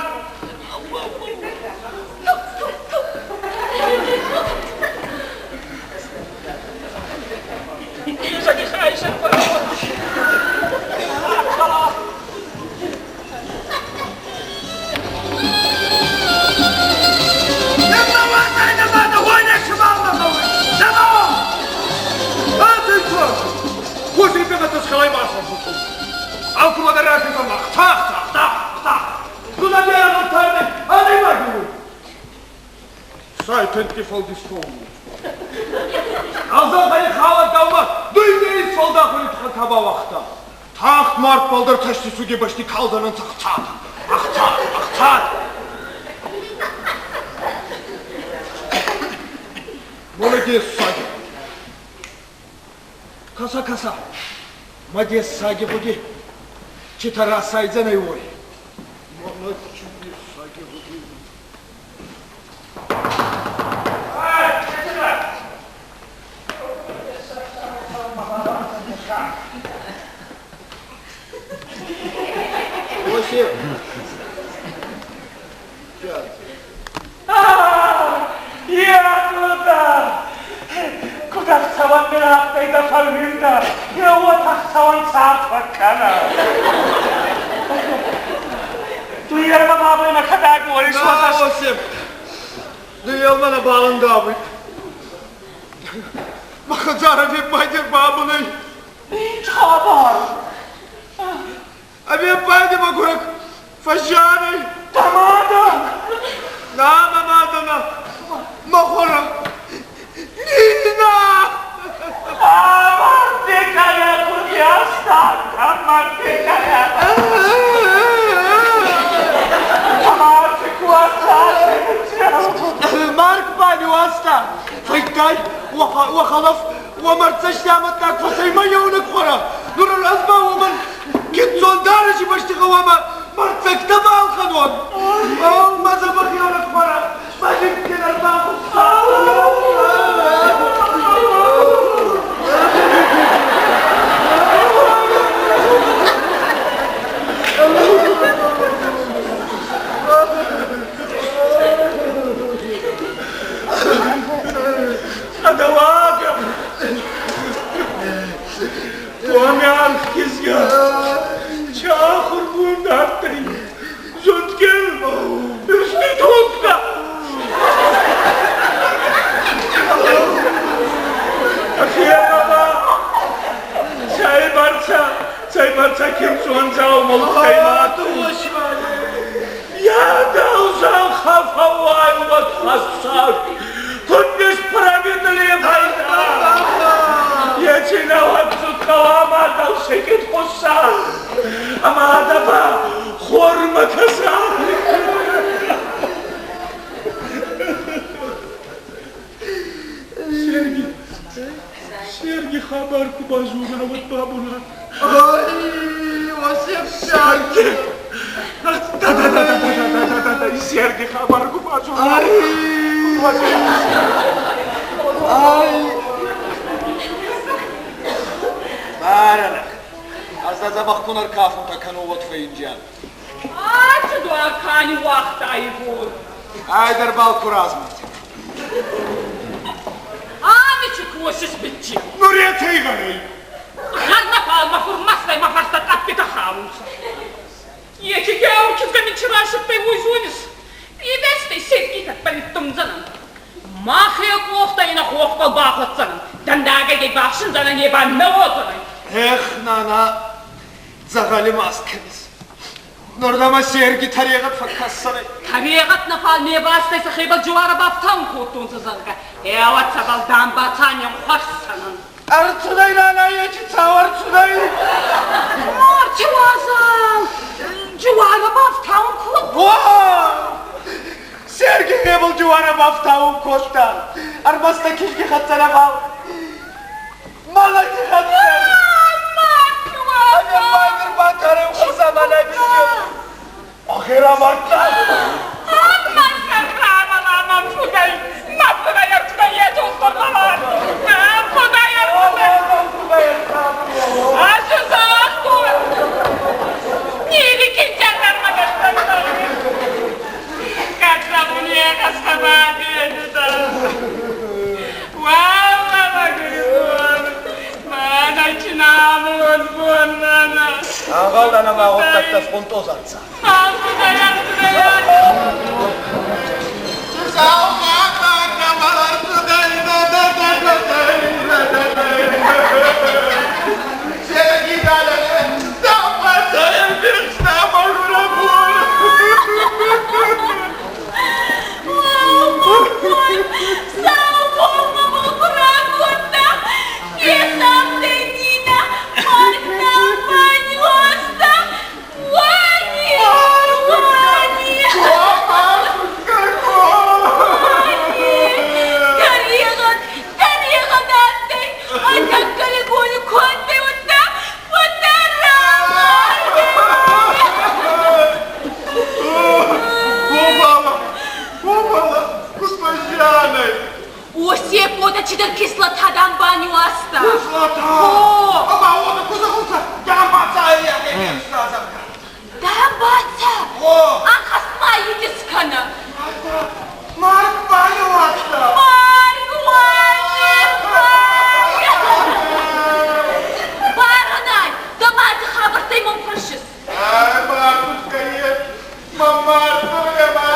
Я туда! Куда хцаван мирахтай да фалвинда? Я вот хцаван царфакана. Дуйерма бабына кадаг орис ватас. Осип. Дуйерма баландабы. Махаджара виппайде бабуной. Хабар. Авиппайде магурак фажарой. Тамада. На, мамада на. Махора. Нина! Амартикая кудяста, амартикая. Марк бани уаста. Файтай وخلف ومرتش نعمتك فسيما يونك خرا نور الأزمة ومن كنت دارجي بشتغل وما مرتك تبع الخدوان أو ما زبخ يونك خرا ما يمكن أربعة. هذا واقع. وأنا الكزيا شاخر بوندارتي زوجكل ارشتوكا أخي يا بابا شاي برشا كيف سوان ملخيمات يا دوزان خفواي وتخسر كنت справедлива. Ечина ватсу калама дал шекет хоса. Ама адаба хорма каса. Серги, Серги хабар кубазуна вот бабуна. Ой, Осип, Серги. Да, да, да, да, да, да, да, да, да, Серги хабар кубазуна. Ай! Ай! Баранах. Аз да забах кунар кафун такануват фаинджан. Ачи дуа кани вахта айгур. Айдар бал куразмат. Ами чи кошиш битчи. Нурия тейганей. Харна палма фурмастай ма фарста таппита хаунса. Ечи гяу кизга мичирашып пей уйзунис. Ивесте сетки татпалиттумзанан. Махе кохта ина хохпал бахотсанан. Дандага ге бахшин занан еба навотанан. Эх, нана, дзағали масканис. Нурдама серги тариғат факкассаны. Тариғат нафал не бастайса хебал жуара бафтан коттунса занга. Эват сабал дамба танян хашсанан. Ӕрцудӕй нана ечи цау ӕрцудӕй. Марти уазал! Джиуӕрӕ бафтаун кодта. Сергей ибӕл джиуӕрӕ бафтаун кодта. Ӕрмӕст ӕ кизги хӕццӕ нӕбал. Мӕлӕти хӕццӕ. Марти уазал! Ӕхе рамардта. Ӕнгъӕлдӕн ӕма гъуддӕгтӕ схъунтъоз ӕнцӕ. Чидӕр кислота дамба нуӕзта. Кислота? Ӕма уотӕ ку зӕгъунцӕ, дамбаца зӕгъгӕ. Дамбаца? Ӕнхӕст ма идис кӕнӕ. Марг баниуазта. Марг, уӕли, марг! Баронай, дӕ мади хабӕрттӕй мӕн фӕрсис. Ай, матушка, ес, ма мартуя, ма.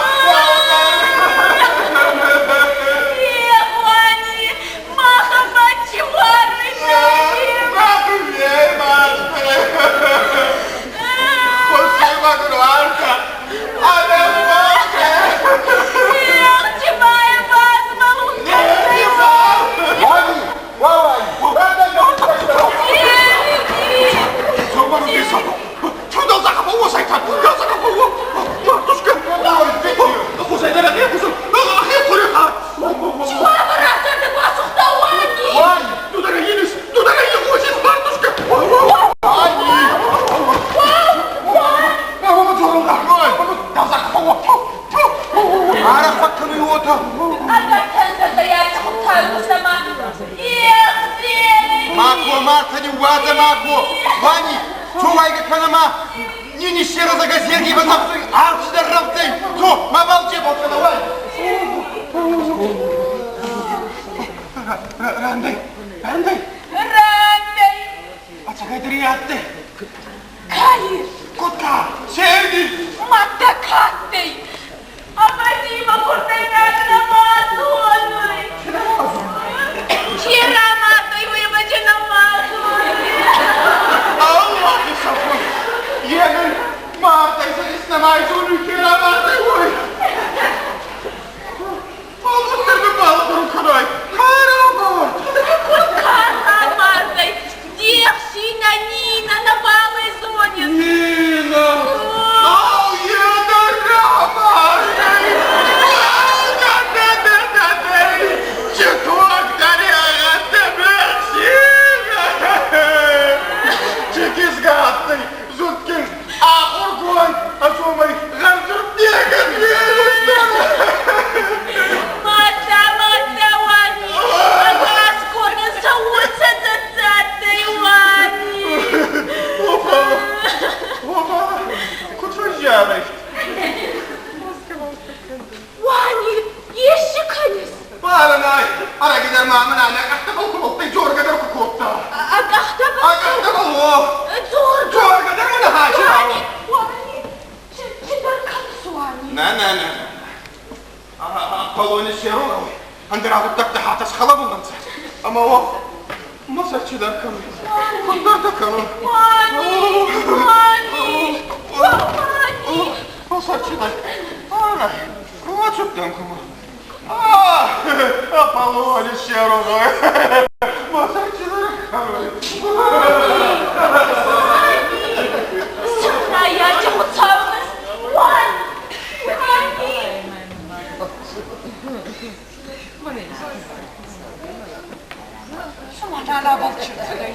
Ма нанабал чирцудӕй.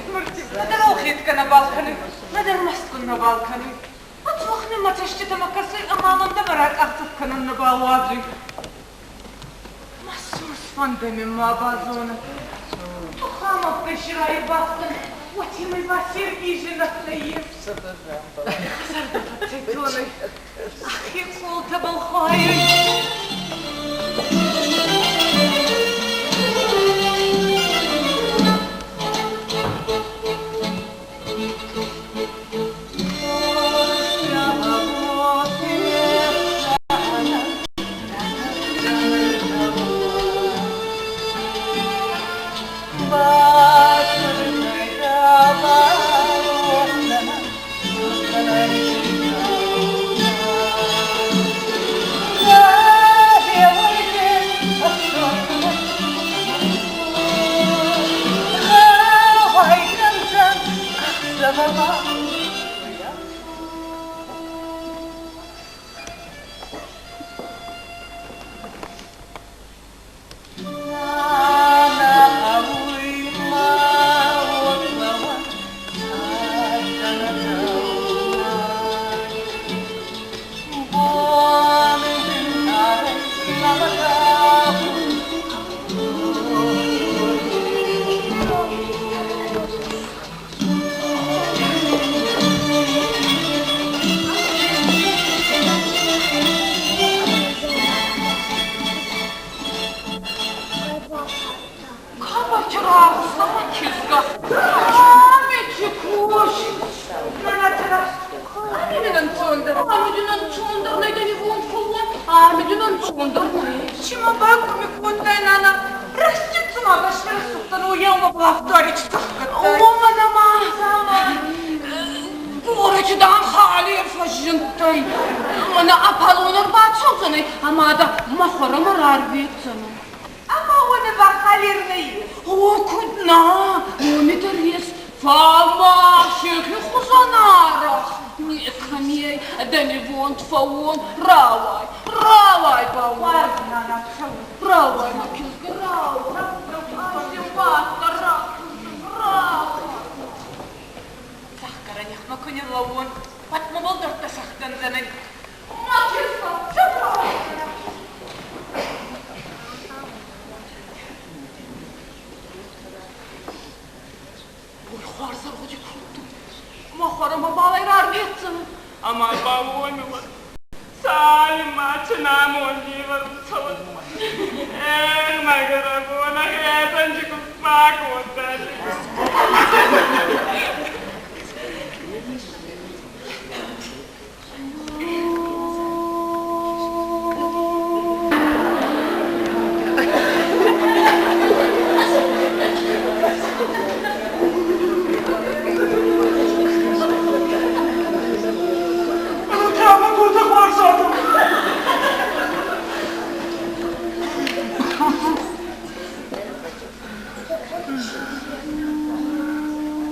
Нӕдӕр ӕлгъетгӕ нӕбал кӕнуй, нӕдӕр мӕстгун нӕбал кӕнуй. Ӕдзух мин мӕ цӕститӕмӕ кӕсуй ӕма мӕндӕмӕ ракъахдзӕф кӕнун нӕбал уадзуй. Мӕ сус фӕндӕ мин ма базонӕ. Тухамӕлттӕй си райбафтӕн, уотемӕй ба Сергей зинӕгтӕ нӕййес. Зӕрдӕ фӕццӕйтонӕй, ӕхе къолтӕбӕл хуайуй.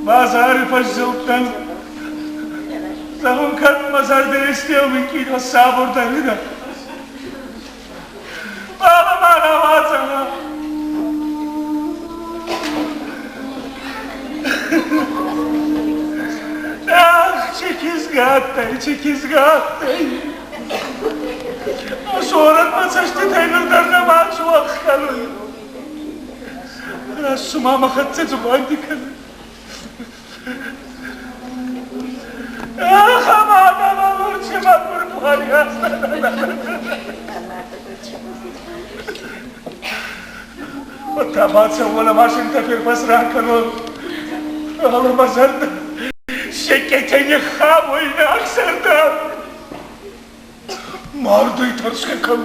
Базары фӕззылдтӕн. Зӕгъун, кӕд мӕ зӕрдӕ естеу минкъий фӕссабурдӕр Баба ма рауадзӕнӕ. Ах, чи кизгӕ адтӕй, чи кизгӕ адтӕй. Сорӕт мӕ цӕститӕй нур дӕр нӕма суӕгъд кӕнуй. Раст цума мӕ хӕццӕ дзубанди кӕнуй. Ах, ама лучше Табаца машинка ферпасракано. Ала мазарда. Шекетене хавой нахсарда. Мардой тарскакам.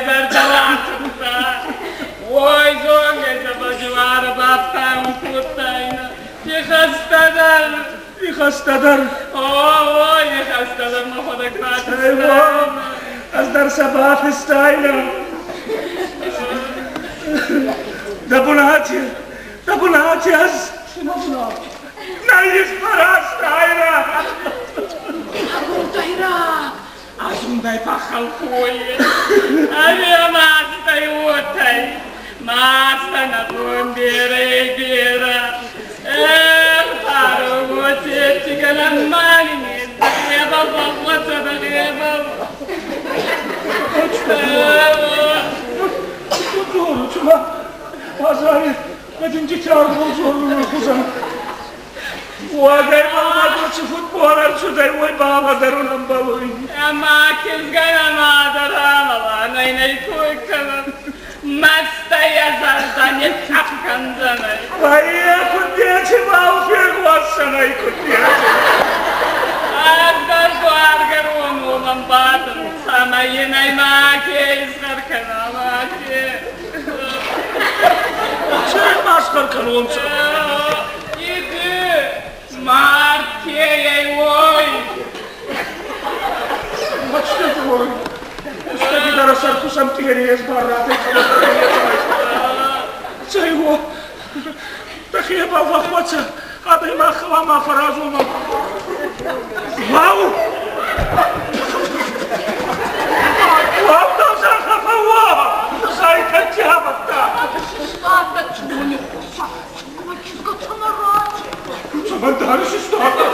зӕрдӕ ратыдта. Ой, зонгӕ сӕ бафтауын кодтайна. Ихӕстӕ дӕр. Ихӕстӕ дӕр. О, о, ихӕстӕ дӕр мӕхуӕдӕг бафистайна. Ӕз дӕр сӕ бафистайна. Дӕ бунати, дӕ бунати ӕз нӕ исфӕразтайна. Агурдайра, азундӕй фӕххӕлхъой. Ӕви мастӕй уотӕй, мастӕ нӕ бон берӕ берӕ. Эх, пароготетикана манин, хлеба бахвата хлеба. Цума, базари, Мединчи чаргол хузан. Уагай балмагочи футбол цудай ой бала дарунам балуй. Ама кизгана мадарамала, най най куйкана. Мастая зардане тапканзанай. Ай, кудечи бал фегвасанай кудечи. Ӕздӕр дуаргӕрон уомӕн бадын, цӕмӕй йын ӕй маке исхъӕр кӕна, маке. Цӕй ма схъӕр кӕнонцӕ? Иди, мард ке ӕй, уой. Мачте ой. Устаги дарасар кусам тиери баррате. Цӕй о. Тахеба вахваца. Абе махла ма фаразума. Вау! Вау, да захафа Зайка тябата. Цамандариш стата,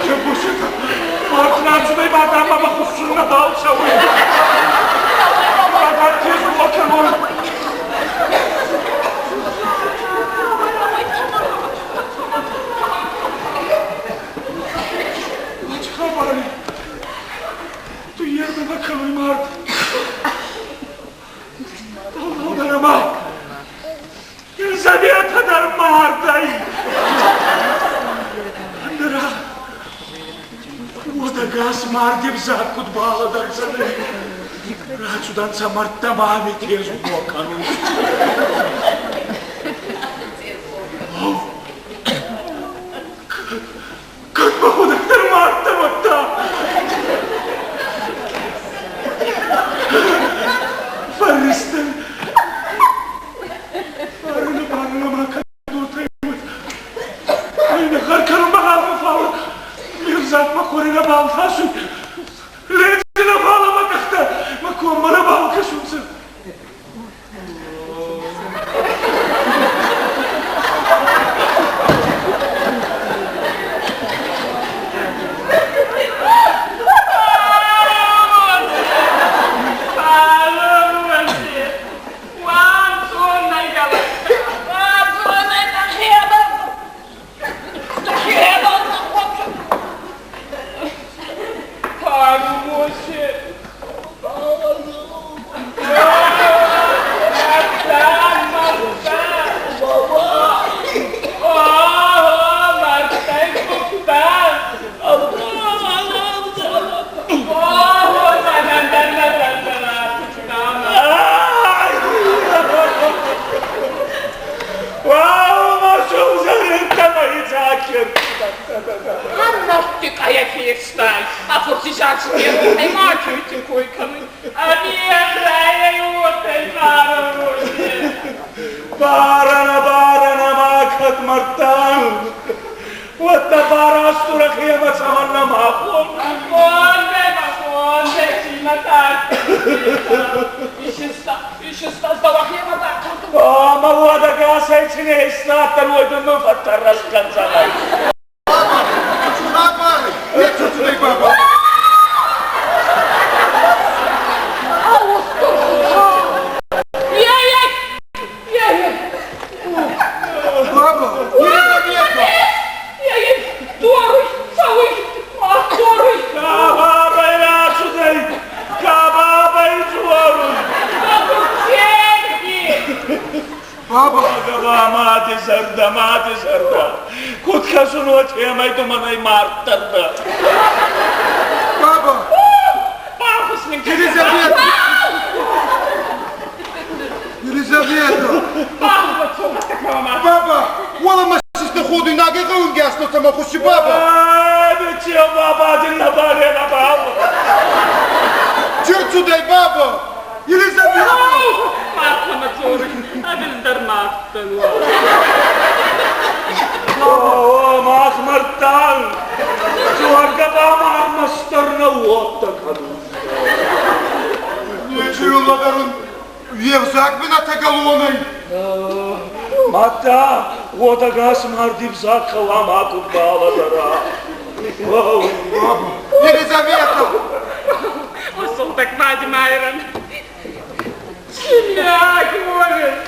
Чепушета. Мартнацудай мадама махусуна балцауи. Мадам локанон. Хабари. Ту ерме накануй март. Аллах Елизавета дар мардай. Андра. Одагас мардев закут бала дарзане. Рацуданца мартамами тезу локану. Как махудактар марта ватта. Фаристен. Барна барна ма кадутаймут. Айна харкану мағалма фау. Мирзат ма корина балфасу. Лезина фала ма тахта. Ма коммана балкасунца. Барана, барана, макат мартан. Ватта барастура хема цаманна махон. Ама вада гасай чине исната ройду му фаттарас канзана. Баба! Баба! Елизавета! Кабабай рацудай! Кабабай дзорун! Баба! Баба, мати зӕрдӕ, мати зӕрдӕ. Куд кӕсун, уотемӕй ду мӕнӕй марддӕр дӕ. Баба! Бахус мин кӕнӕ. Елизавета! Елизавета! Баба! Уӕлӕ мӕ систы ходуйнагӕй гъӕунгӕ астӕутӕмӕ хуыссы баба! Ай, баба, дин нӕбал. Чи рцудӕй, баба? Елизавета! Мартӕмӕ дзоруй, ӕвилдӕр мардтӕн уа. О, мах мардтан! Дзоргӕ ба ма ӕрмӕстдӕр нӕ уодтӕ кӕнун. Нечи лӕдӕрун, е взаг мин ӕцӕгӕлон ӕй. Мадта уодӕгас марди взаг гъӕуама куд балӕдӕра. Елизавета! О, сыгъдӕг Мади Майрӕн! Семья говорит!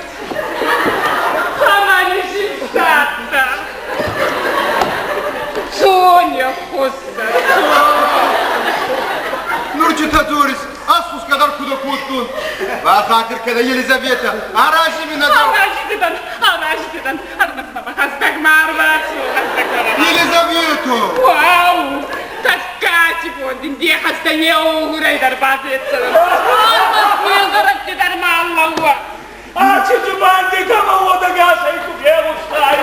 Сама не жистата! Соня хуссӕ, Нур читӕ дзорис, асхус кадар куда кодтон. Бахатир кӕнӕ, Елизавета, арази мин ӕдау. Арази дӕн, арази дӕн, ӕрмӕст мӕмӕ хӕстӕг ма ӕрбацу, хӕстӕг ма ӕрбацу. Елизавета! Уау! Тӕккӕ бон дин де хӕстӕ еугурӕй дӕр бафеддзӕнӕн. Ӕрмӕст ме лдӕрӕтти дӕр ма лӕууӕ. Аци дзубандитӕмӕ уодӕгасӕй ку фегъустай.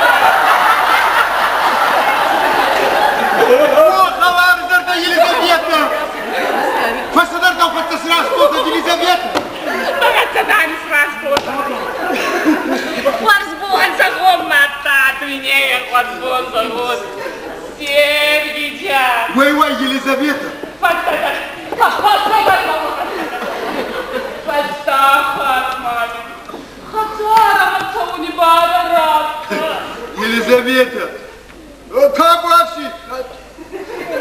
О, хӕларзӕрдӕ Елизавета! Фӕстӕдӕр дӕу хӕццӕ сраст кодта Елизавета! Мӕ хӕццӕ дӕр сраст кодта. Хуӕрзбон! Зӕгъон мадта дуйнейӕн хуӕрзбон зӕгъон. Сергиджан! Уай, уай, Елизавета! Фӕстӕдӕр, фӕстӕдӕр, фӕстаг хатт ма мин хӕдзарӕмӕ цӕуни барӕ радтӕ. Елизавета! Табуафси!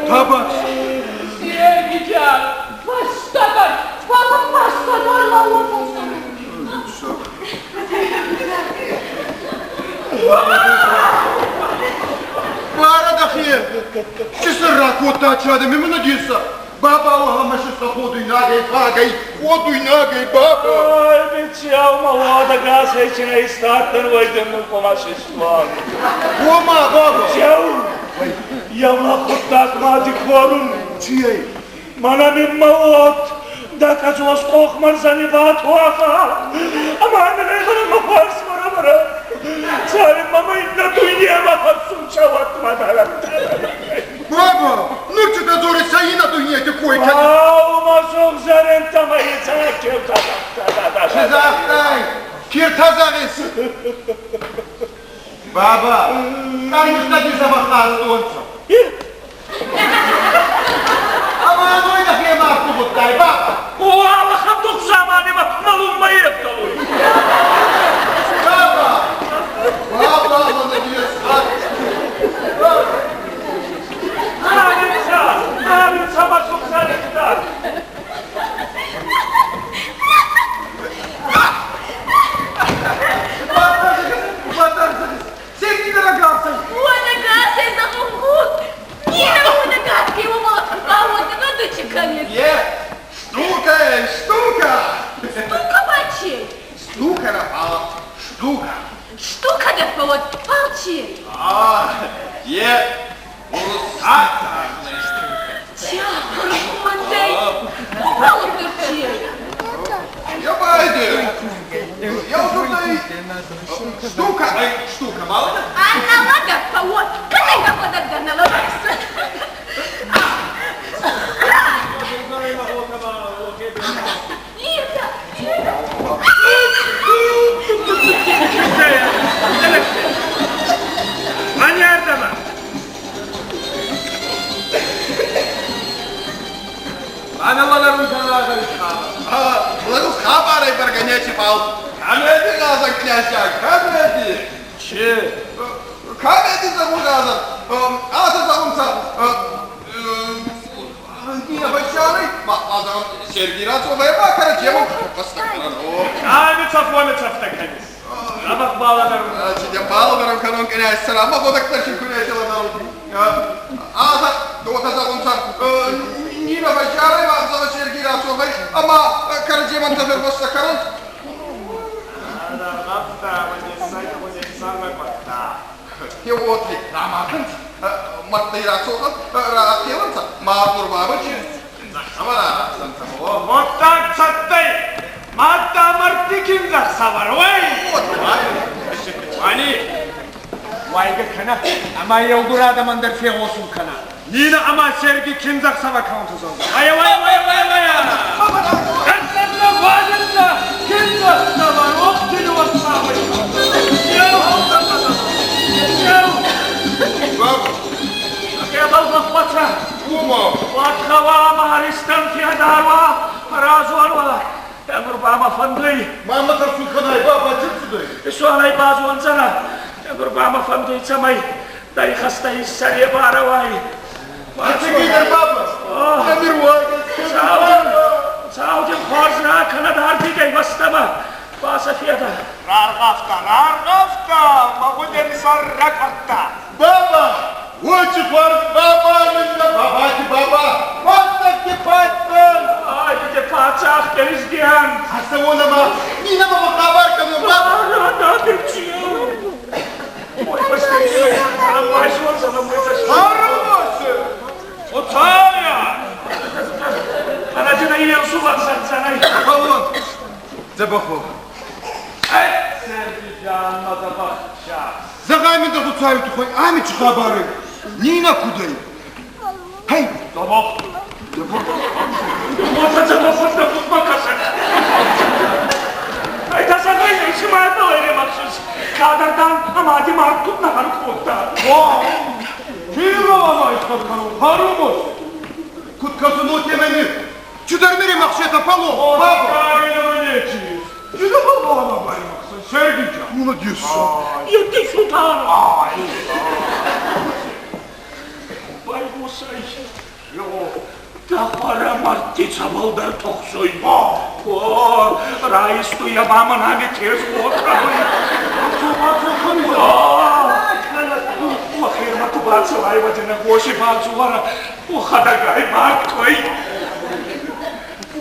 Табуафси! Сергиджан, фӕстӕдӕр, фӕстӕдӕр лӕууӕ фӕстӕдӕр. Барӕ дӕхе! Чи сӕ ракодта чадӕ, мемӕ надеса? Баба уӕлӕмӕ ходуйнагӕй фагӕй, ходуйнагӕй, баба! Ай, бичау, ма уодӕгасӕй чи нӕ истадтӕн, уой дин комашистван. Ома, баба! Чау! Еуна гъуддаг ма ди корун. Чи ӕй? Мӕнӕ мин мӕ уод дӕ кӕдзос къохмӕрзӕни батуахӕ. Ӕма ӕнӕ мӕ фарс мӕрӕмӕрӕ. Цалинмӕ мӕ иннӕ дуйнемӕ хӕссун чауат ма Баба, нур чи дӕ дзорис, сӕ иннӕ дуйнети кой кӕнис? Ау, ма сугъзӕринтӕмӕ ицӕккевтӕ. Чи загътай? Киртӕ зӕгъис? Баба, къӕрмустӕги дзӕбӕх хастонцӕ. Ӕма ӕной дӕхе марту гъудтай, баба? О, Аллахам дух замани ма мӕлунмӕ ефталуй. Баба! Баба, молодец! Аминца, аминца, ма сугъзӕринтӕ. Уодӕгасӕй зӕгъун ку. Нина уодӕгас ке уомӕ бауодзӕнӕ ду чи кӕнис? Е, штука, ey, штука! Штука ба чей? Штука напала, штука. Штука дӕр фӕууӕд, фал чей? А, е, уруссаг Ча, мандай. Фал дӕр чей? Я байде. Я удурдай. Штука, ай, штука, мало ли? А налага фӕууӕд. Кӕдӕй дӕхуӕдӕг дӕр нӕ лӕдӕрис? Лиза, Лиза. Маньярдама! Лагус хабарай барганячи пал. Камеди газан князя, камеди. Чи? Камеди загу газан. Аса загумца. Не бачары, ма азам Сергей Рацова, ма карачему. Амица фомица втаканис. Абах баладарун. Чидя баладарун канон князь сарама ходак таршин кунятила народ. Аса дота загумца. Нина бачары, ма азам Сергей Рацова, ама карачеман тафер бассакаран. Еуотли рамардӕнцӕ, мӕрдтӕй рацохӕн, рахъелӕнцӕ, ма Хъурбабачи киндзӕхсӕвӕр араздзӕнцӕ. Гъуддаг цӕттӕй, мадта мӕрдти киндзӕхсӕвӕр, уой! Уани, уайгӕ кӕнӕ, ӕма еугур адӕмӕн дӕр фегъосун кӕнӕ. Нина ӕма Сергий киндзӕхсӕвӕ кӕунцӕ зӕгъгӕ. Уайа, уайа, уайа, уайа, уайа! Ӕрцӕннӕ, уадӕннӕ, киндзӕхсӕвӕр, охтини уӕсхъауй! Еу, еу! Баба! Хебал бахуаца! Ума! Уатхава ма аристан фиадарва, разуарва. Эмур бама фӕндуй. Мама тӕрсун кӕнай, баба, ци цудӕй? Суанай базуандзӕнӕ. Эмур бама фӕндуй, цӕмӕй дӕ ихӕстӕ иссӕребарӕ уай. Ӕцӕгӕйдӕр, баба? Амир уайгӕ. Саудин, саудин хуарз ракӕнӕд ардигӕй фӕстӕмӕ. Бацӕфедӕ. Раргъавта, раргъавта, мӕ гъудени сӕр ракъуӕрдта. Баба! Очень хуарз баба, нинна бабати баба! Паддзахти паддзах! Ай, де паддзах президент! Ацӕуон ӕма Нинӕмӕ фӕххабар кӕнон, баба! Да, да, Ой, быстрее! Харусе! Оцая! Аладина Иесу ваксанцанай. Аполлон! Дзӕбӕх уо. Сергиджан мадабахча. Зӕгъай мин дӕ Хуцауи туххӕй, ами чи хабар ӕй? Нина куд ӕй? Хей! Дзӕбӕх. Уотӕ дзӕбӕх дӕ фудмӕ кӕсӕг. Ай та зӕгъай, еци ма ремахсис. Кадӕр дан ӕма ди мард куд нӕ гъӕр кодта. О! Кило ама исход кану, харумос. Куд кӕсун, уотемӕй ми чидӕр ми ремахсет, Аполлон! Баба! Сергиджан. Молодец! Иди сюда! Байгъосай. Дӕ хуӕрӕ мӕрдти цӕбӕлдӕр тухсуй. О, раистуй ӕма мӕн ами тезгъо кӕнуй. Охермӕ ку бацӕуай, уӕд ин гъоси бадзуара, охӕдӕгай мардтой.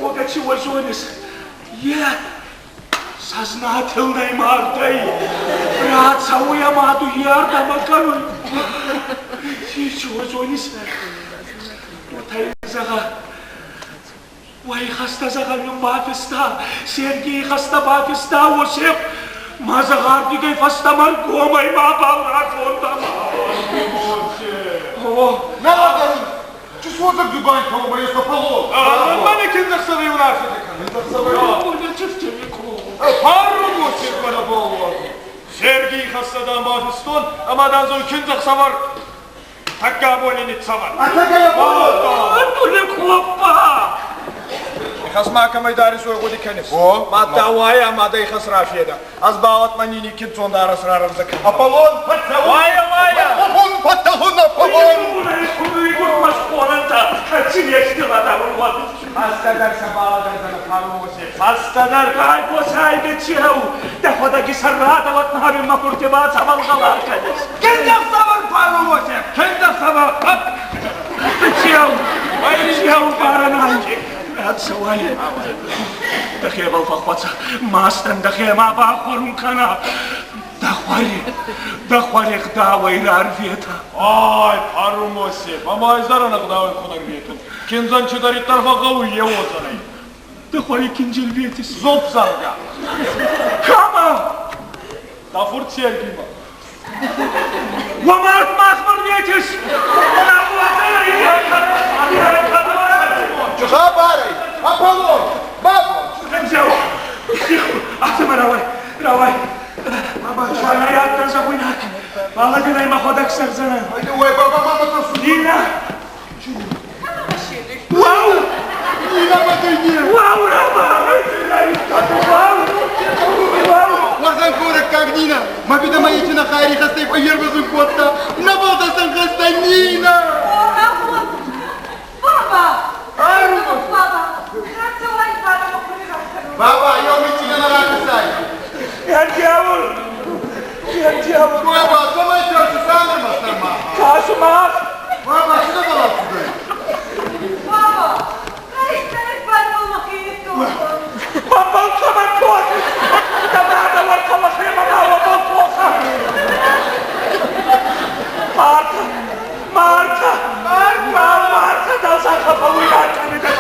Бога чего зонис? Е сознательной мардӕй. Рацӕуй ӕма дуййӕрдӕмӕ кӕнуй. Чего зонис? Уотӕ зӕгъӕ. Уай хаста зӕгъӕ мин бафиста, Сергей хаста бафиста, Осеп. Ма зӕгъардигӕй фӕстӕмӕ ргомӕй мабал разондӕмӕ. О, Нӕ лӕдӕрун! Чи суодзӕг дубань кӕума ес, Аполлон? Мӕнӕ киндзӕхсӕви унаффитӕ кӕнун. Парумос мана болло. Сергий хасса бафистон, ӕма дан зой киндзӕхсӕвӕр тӕккӕ абони ниццӕвӕн. Ӕцӕгӕй, Аполлон? Тули коппа! Ихӕс ма кӕмӕй дарис, уой гъуди кӕнис? О, Мадта уайа, ма дӕ ихӕс рафедӕ. Ӕз бауат ма нини киндзон дарӕс рарӕвдзӕ кӕнон. Аполлон, фӕццӕун! Уайа, уайа! Аполлон, фӕццӕун, Аполлон! Фӕстӕдӕр сӕ балӕдӕрдзӕнӕ Парумосе, фӕстӕдӕр! Киндзӕхсӕвӕр, Парумосе, киндзӕхсӕвӕр! Мастӕн дӕхе ма бахуӕрун кӕнӕ. Дӕ хуӕри гъдауӕй рарветӕ. Ай, Парумосе, ӕма ӕз дӕр ӕнӕгъдауӕй ку нӕ рветун. Киндзӕн чидӕриддӕр фӕгъгъӕуй, е уодзӕнӕй. Дӕ хуӕри киндзи рветис. Зоп зӕгъгӕ. Кӕмӕ? Дӕ фурт Сергиймӕ. Уӕ мард махмӕ рветис! Чи хабар ӕй? Аполлон! Баба! Рауай, рауай. Чуанай зӕгъуйнаг. Баладинай мӕхуӕдӕг зӕгъдзӕнӕн. Айде, уай, баба, мама тӕрсун. Нина! Уау! Нина, мадайне! Уау, Рама! Уау! Уау! Уӕхӕн корӕггаг Нина! Мӕ фидӕ мӕ ечи нӕхайри хӕстӕй фӕййервӕзун кодта. Нӕбал дӕ хаста Нина! О, Аполлон! Баба! Арумос! Баба! Рацӕуай, баба, мӕ хъури ракӕнун. Баба, еу мичи нӕ ракӕсай! Я дьявол! Я дьявол! Баба, цӕмӕй тӕрсис ӕнӕрмӕстдӕр ма? Кошмар! Баба, ци дӕбӕл ӕрцудӕй? Баба! Раистӕнӕг бадбал мӕхе ниттухтон. Мамбал кӕмӕн тохис? Дӕ мадӕ уӕртӕ мӕхемӕ ма уобӕл тохӕ! Арфӕ фӕууй ракӕнидӕ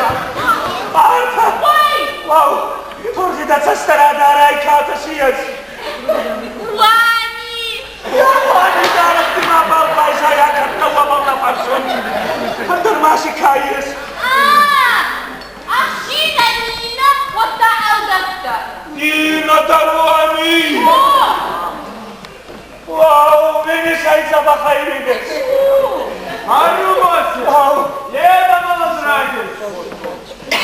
Арфӕ! Вау! Турги дӕ цӕстӕ радарай, катӕ си ес. Руани! Руани дарӕхти мабал байзайа, кӕдтӕ уобӕл нӕ фӕрсун. Ӕндӕр ма си ка ес? Ӕхсийнӕ Нинӕ, уӕдта ӕлдӕрттӕ. Нина дӕр уами! Вау, видишь, ай дзӕбӕхӕй видишь. Арюмаси! Вау! Еда малазрагис!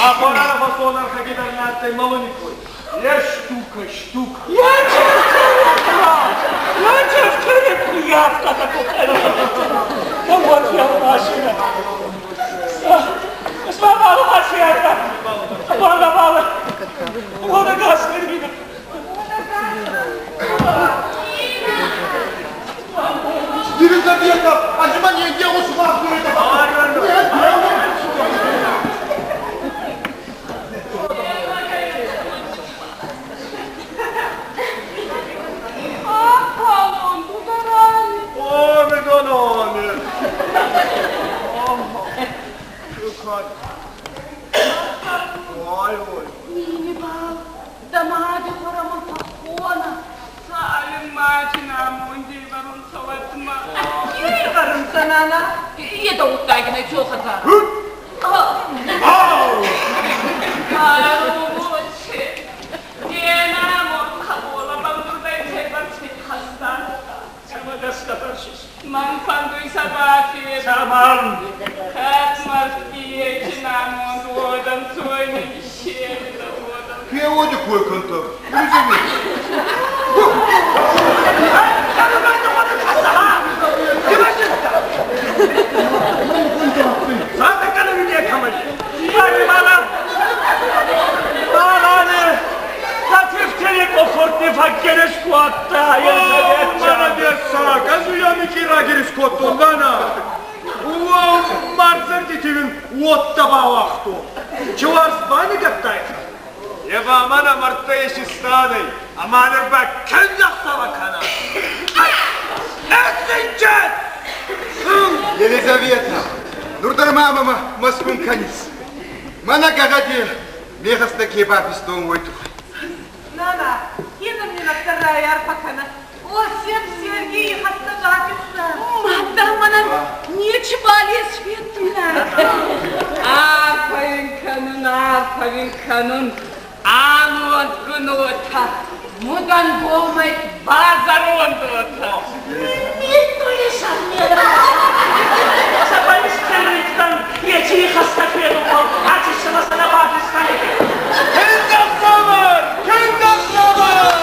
А хорара фасонар хагидар нацай малоникой. Е штука, штука. Я чевкарекла! Я чевкарекла, Да вот я машина. Слава Машина! Вала, вала! Вала газ Елизавета, а мне дело с Аполлон, Дударани. О, Медононе! Ой, ой. Нинибал, да мади хорамон пахона. Салин мачина мунди варун саватма. Варун нана. Еда уттагина чохата. Ау! Арумоче. Енамо хабола бандурдай чебар хастан. Ман фандуй сабафи. Саман! Хатмар пиечинамон одан цойни щебета одан. Переводи кой контакт. Елизавета. Чуварс бани гаттайха. Ева мана мартаеши станай, а манер ба кензахсава кана. Эсинчет! Елизавета, нурдар мама маскун канис. Мана гагади мехаста кебабистон ойтух. Нана, кедам не вторая арфакана. О, всем Сергей хастабафиста. Мадам, манан нечего светуна. Арфавин канун, арфавин канун, амонт гунота, мудан гомай базарон дота. Кензахсавар! Кензахсавар!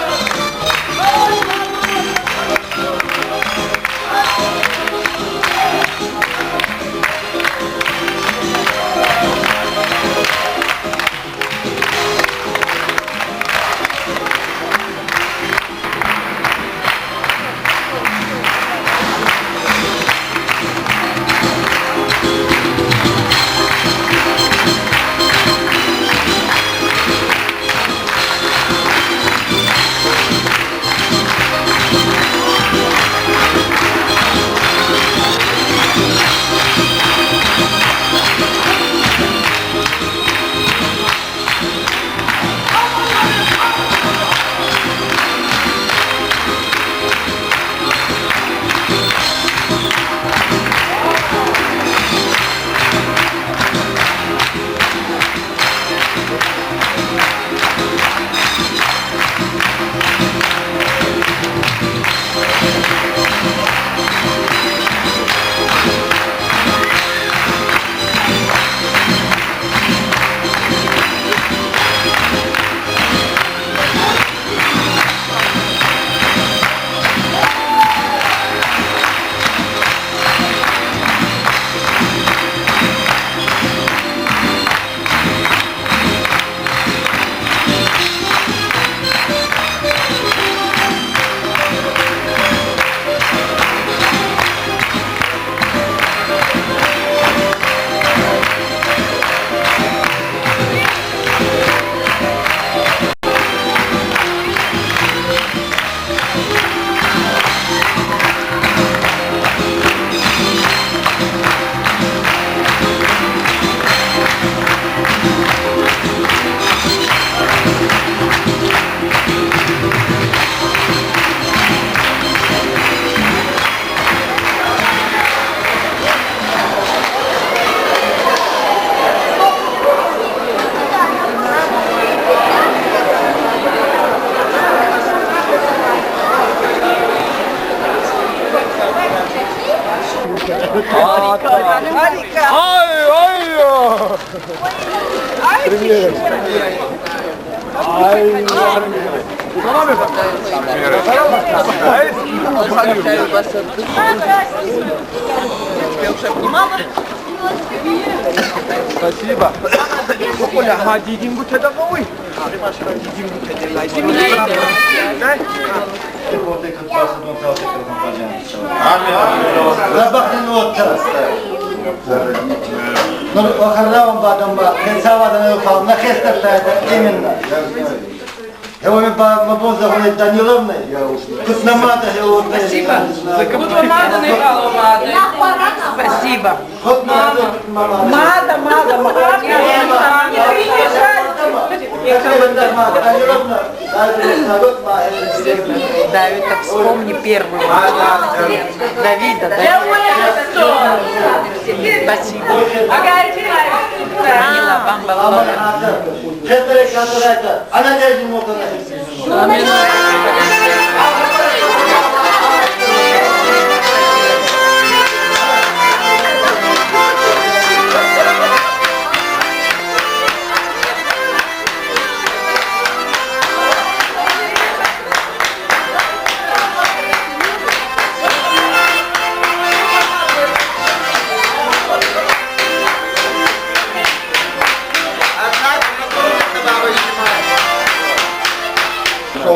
Ай, ай! Спасибо. Оля, дидингу тогда вы. وخراهم بعد ما خسوا ما خستر именно. Я вам по Даниловны, тут намада Спасибо. Спасибо. Мада, мада, мада. Не Давид, так вспомни первую. Давида, Давида. Спасибо. Данила, вам было.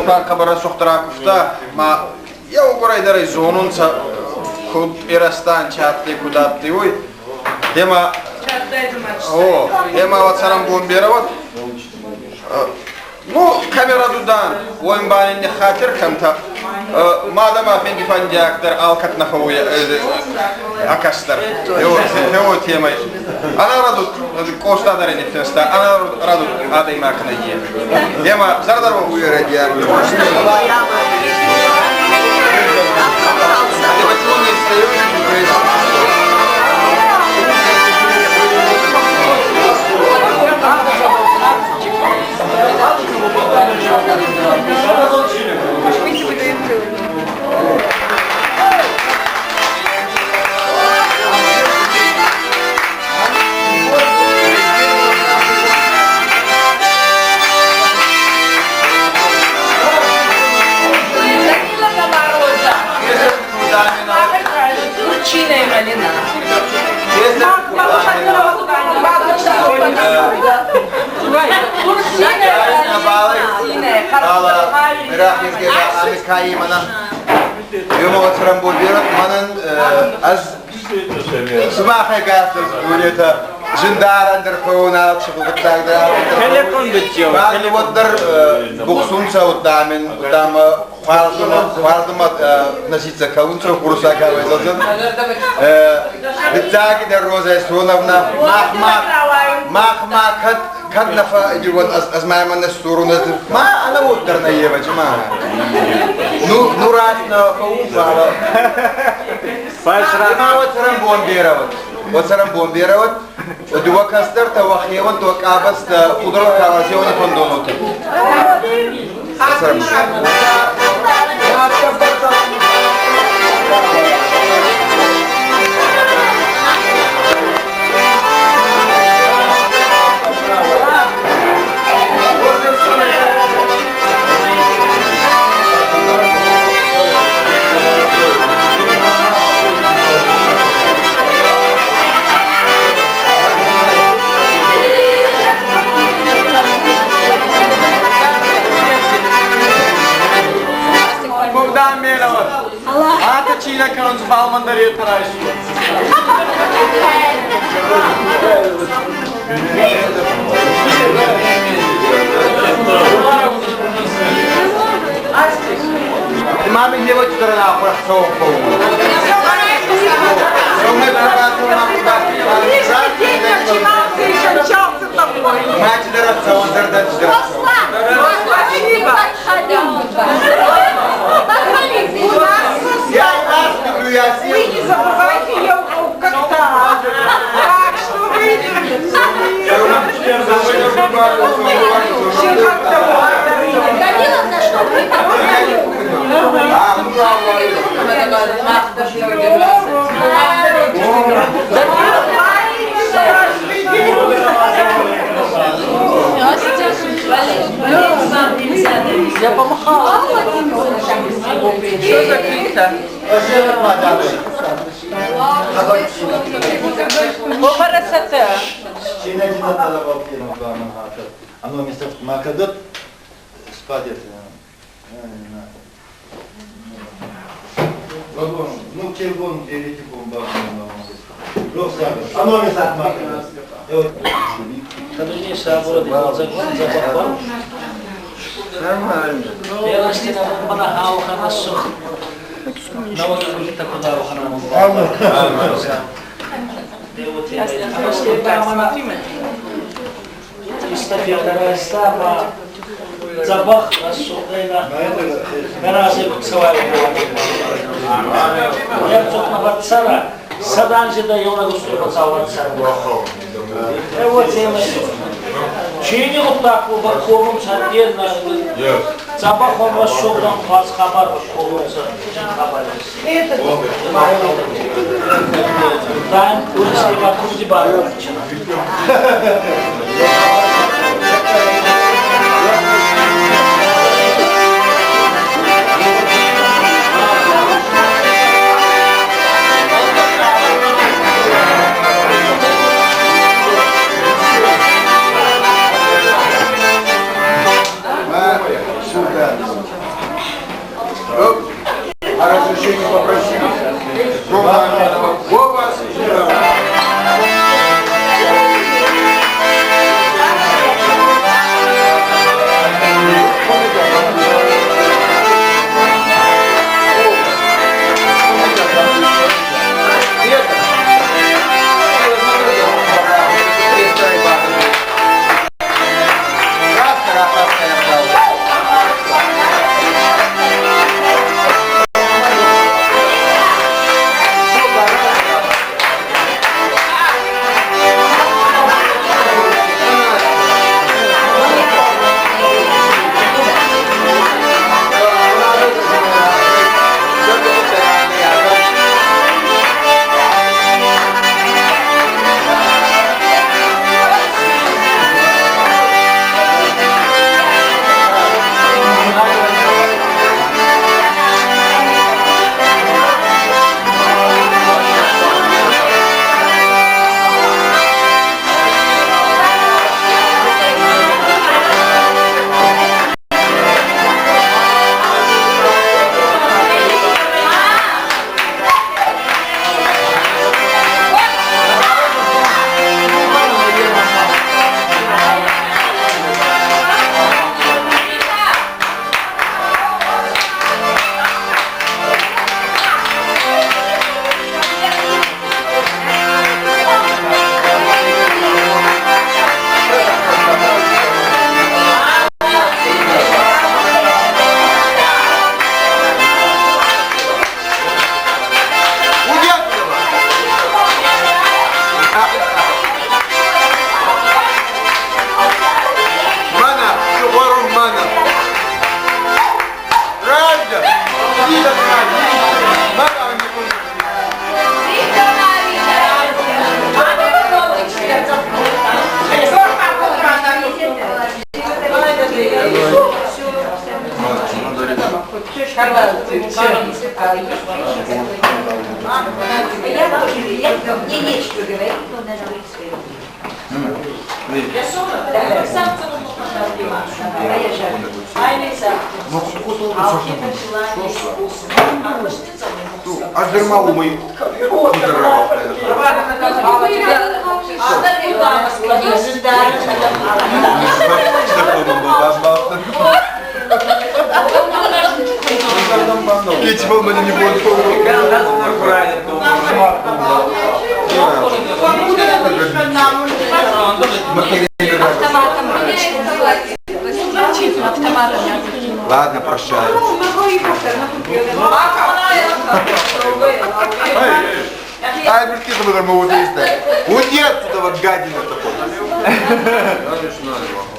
Солтан хабара сохтаракуфта ма я угурай зонунца куд ирастан чатли кудатти уй тема о тема вацарам бомберават ну камера дудан ойн банин хатир камта мадама фенди фандиактар алкат нафауя акастар его темой она радут коста дарени феста она радут адай макнае тема зардарво уйредя Я помахала. Что закрыто? О, красота! Ладно, прощай. Ай, блин, ты Уйди отсюда, вот гадина такой.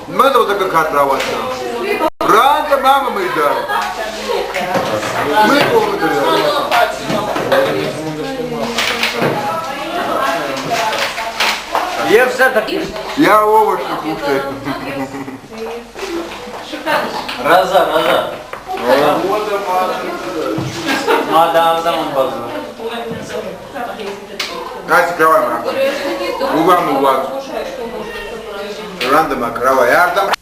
Надо вот такая трава. Рада мама моя. Я все-таки. Я овощи кушаю. Раза, раза. Мадам, базу. Кати крава ма. Уба му вад. Ранда ма крава. Ярдам.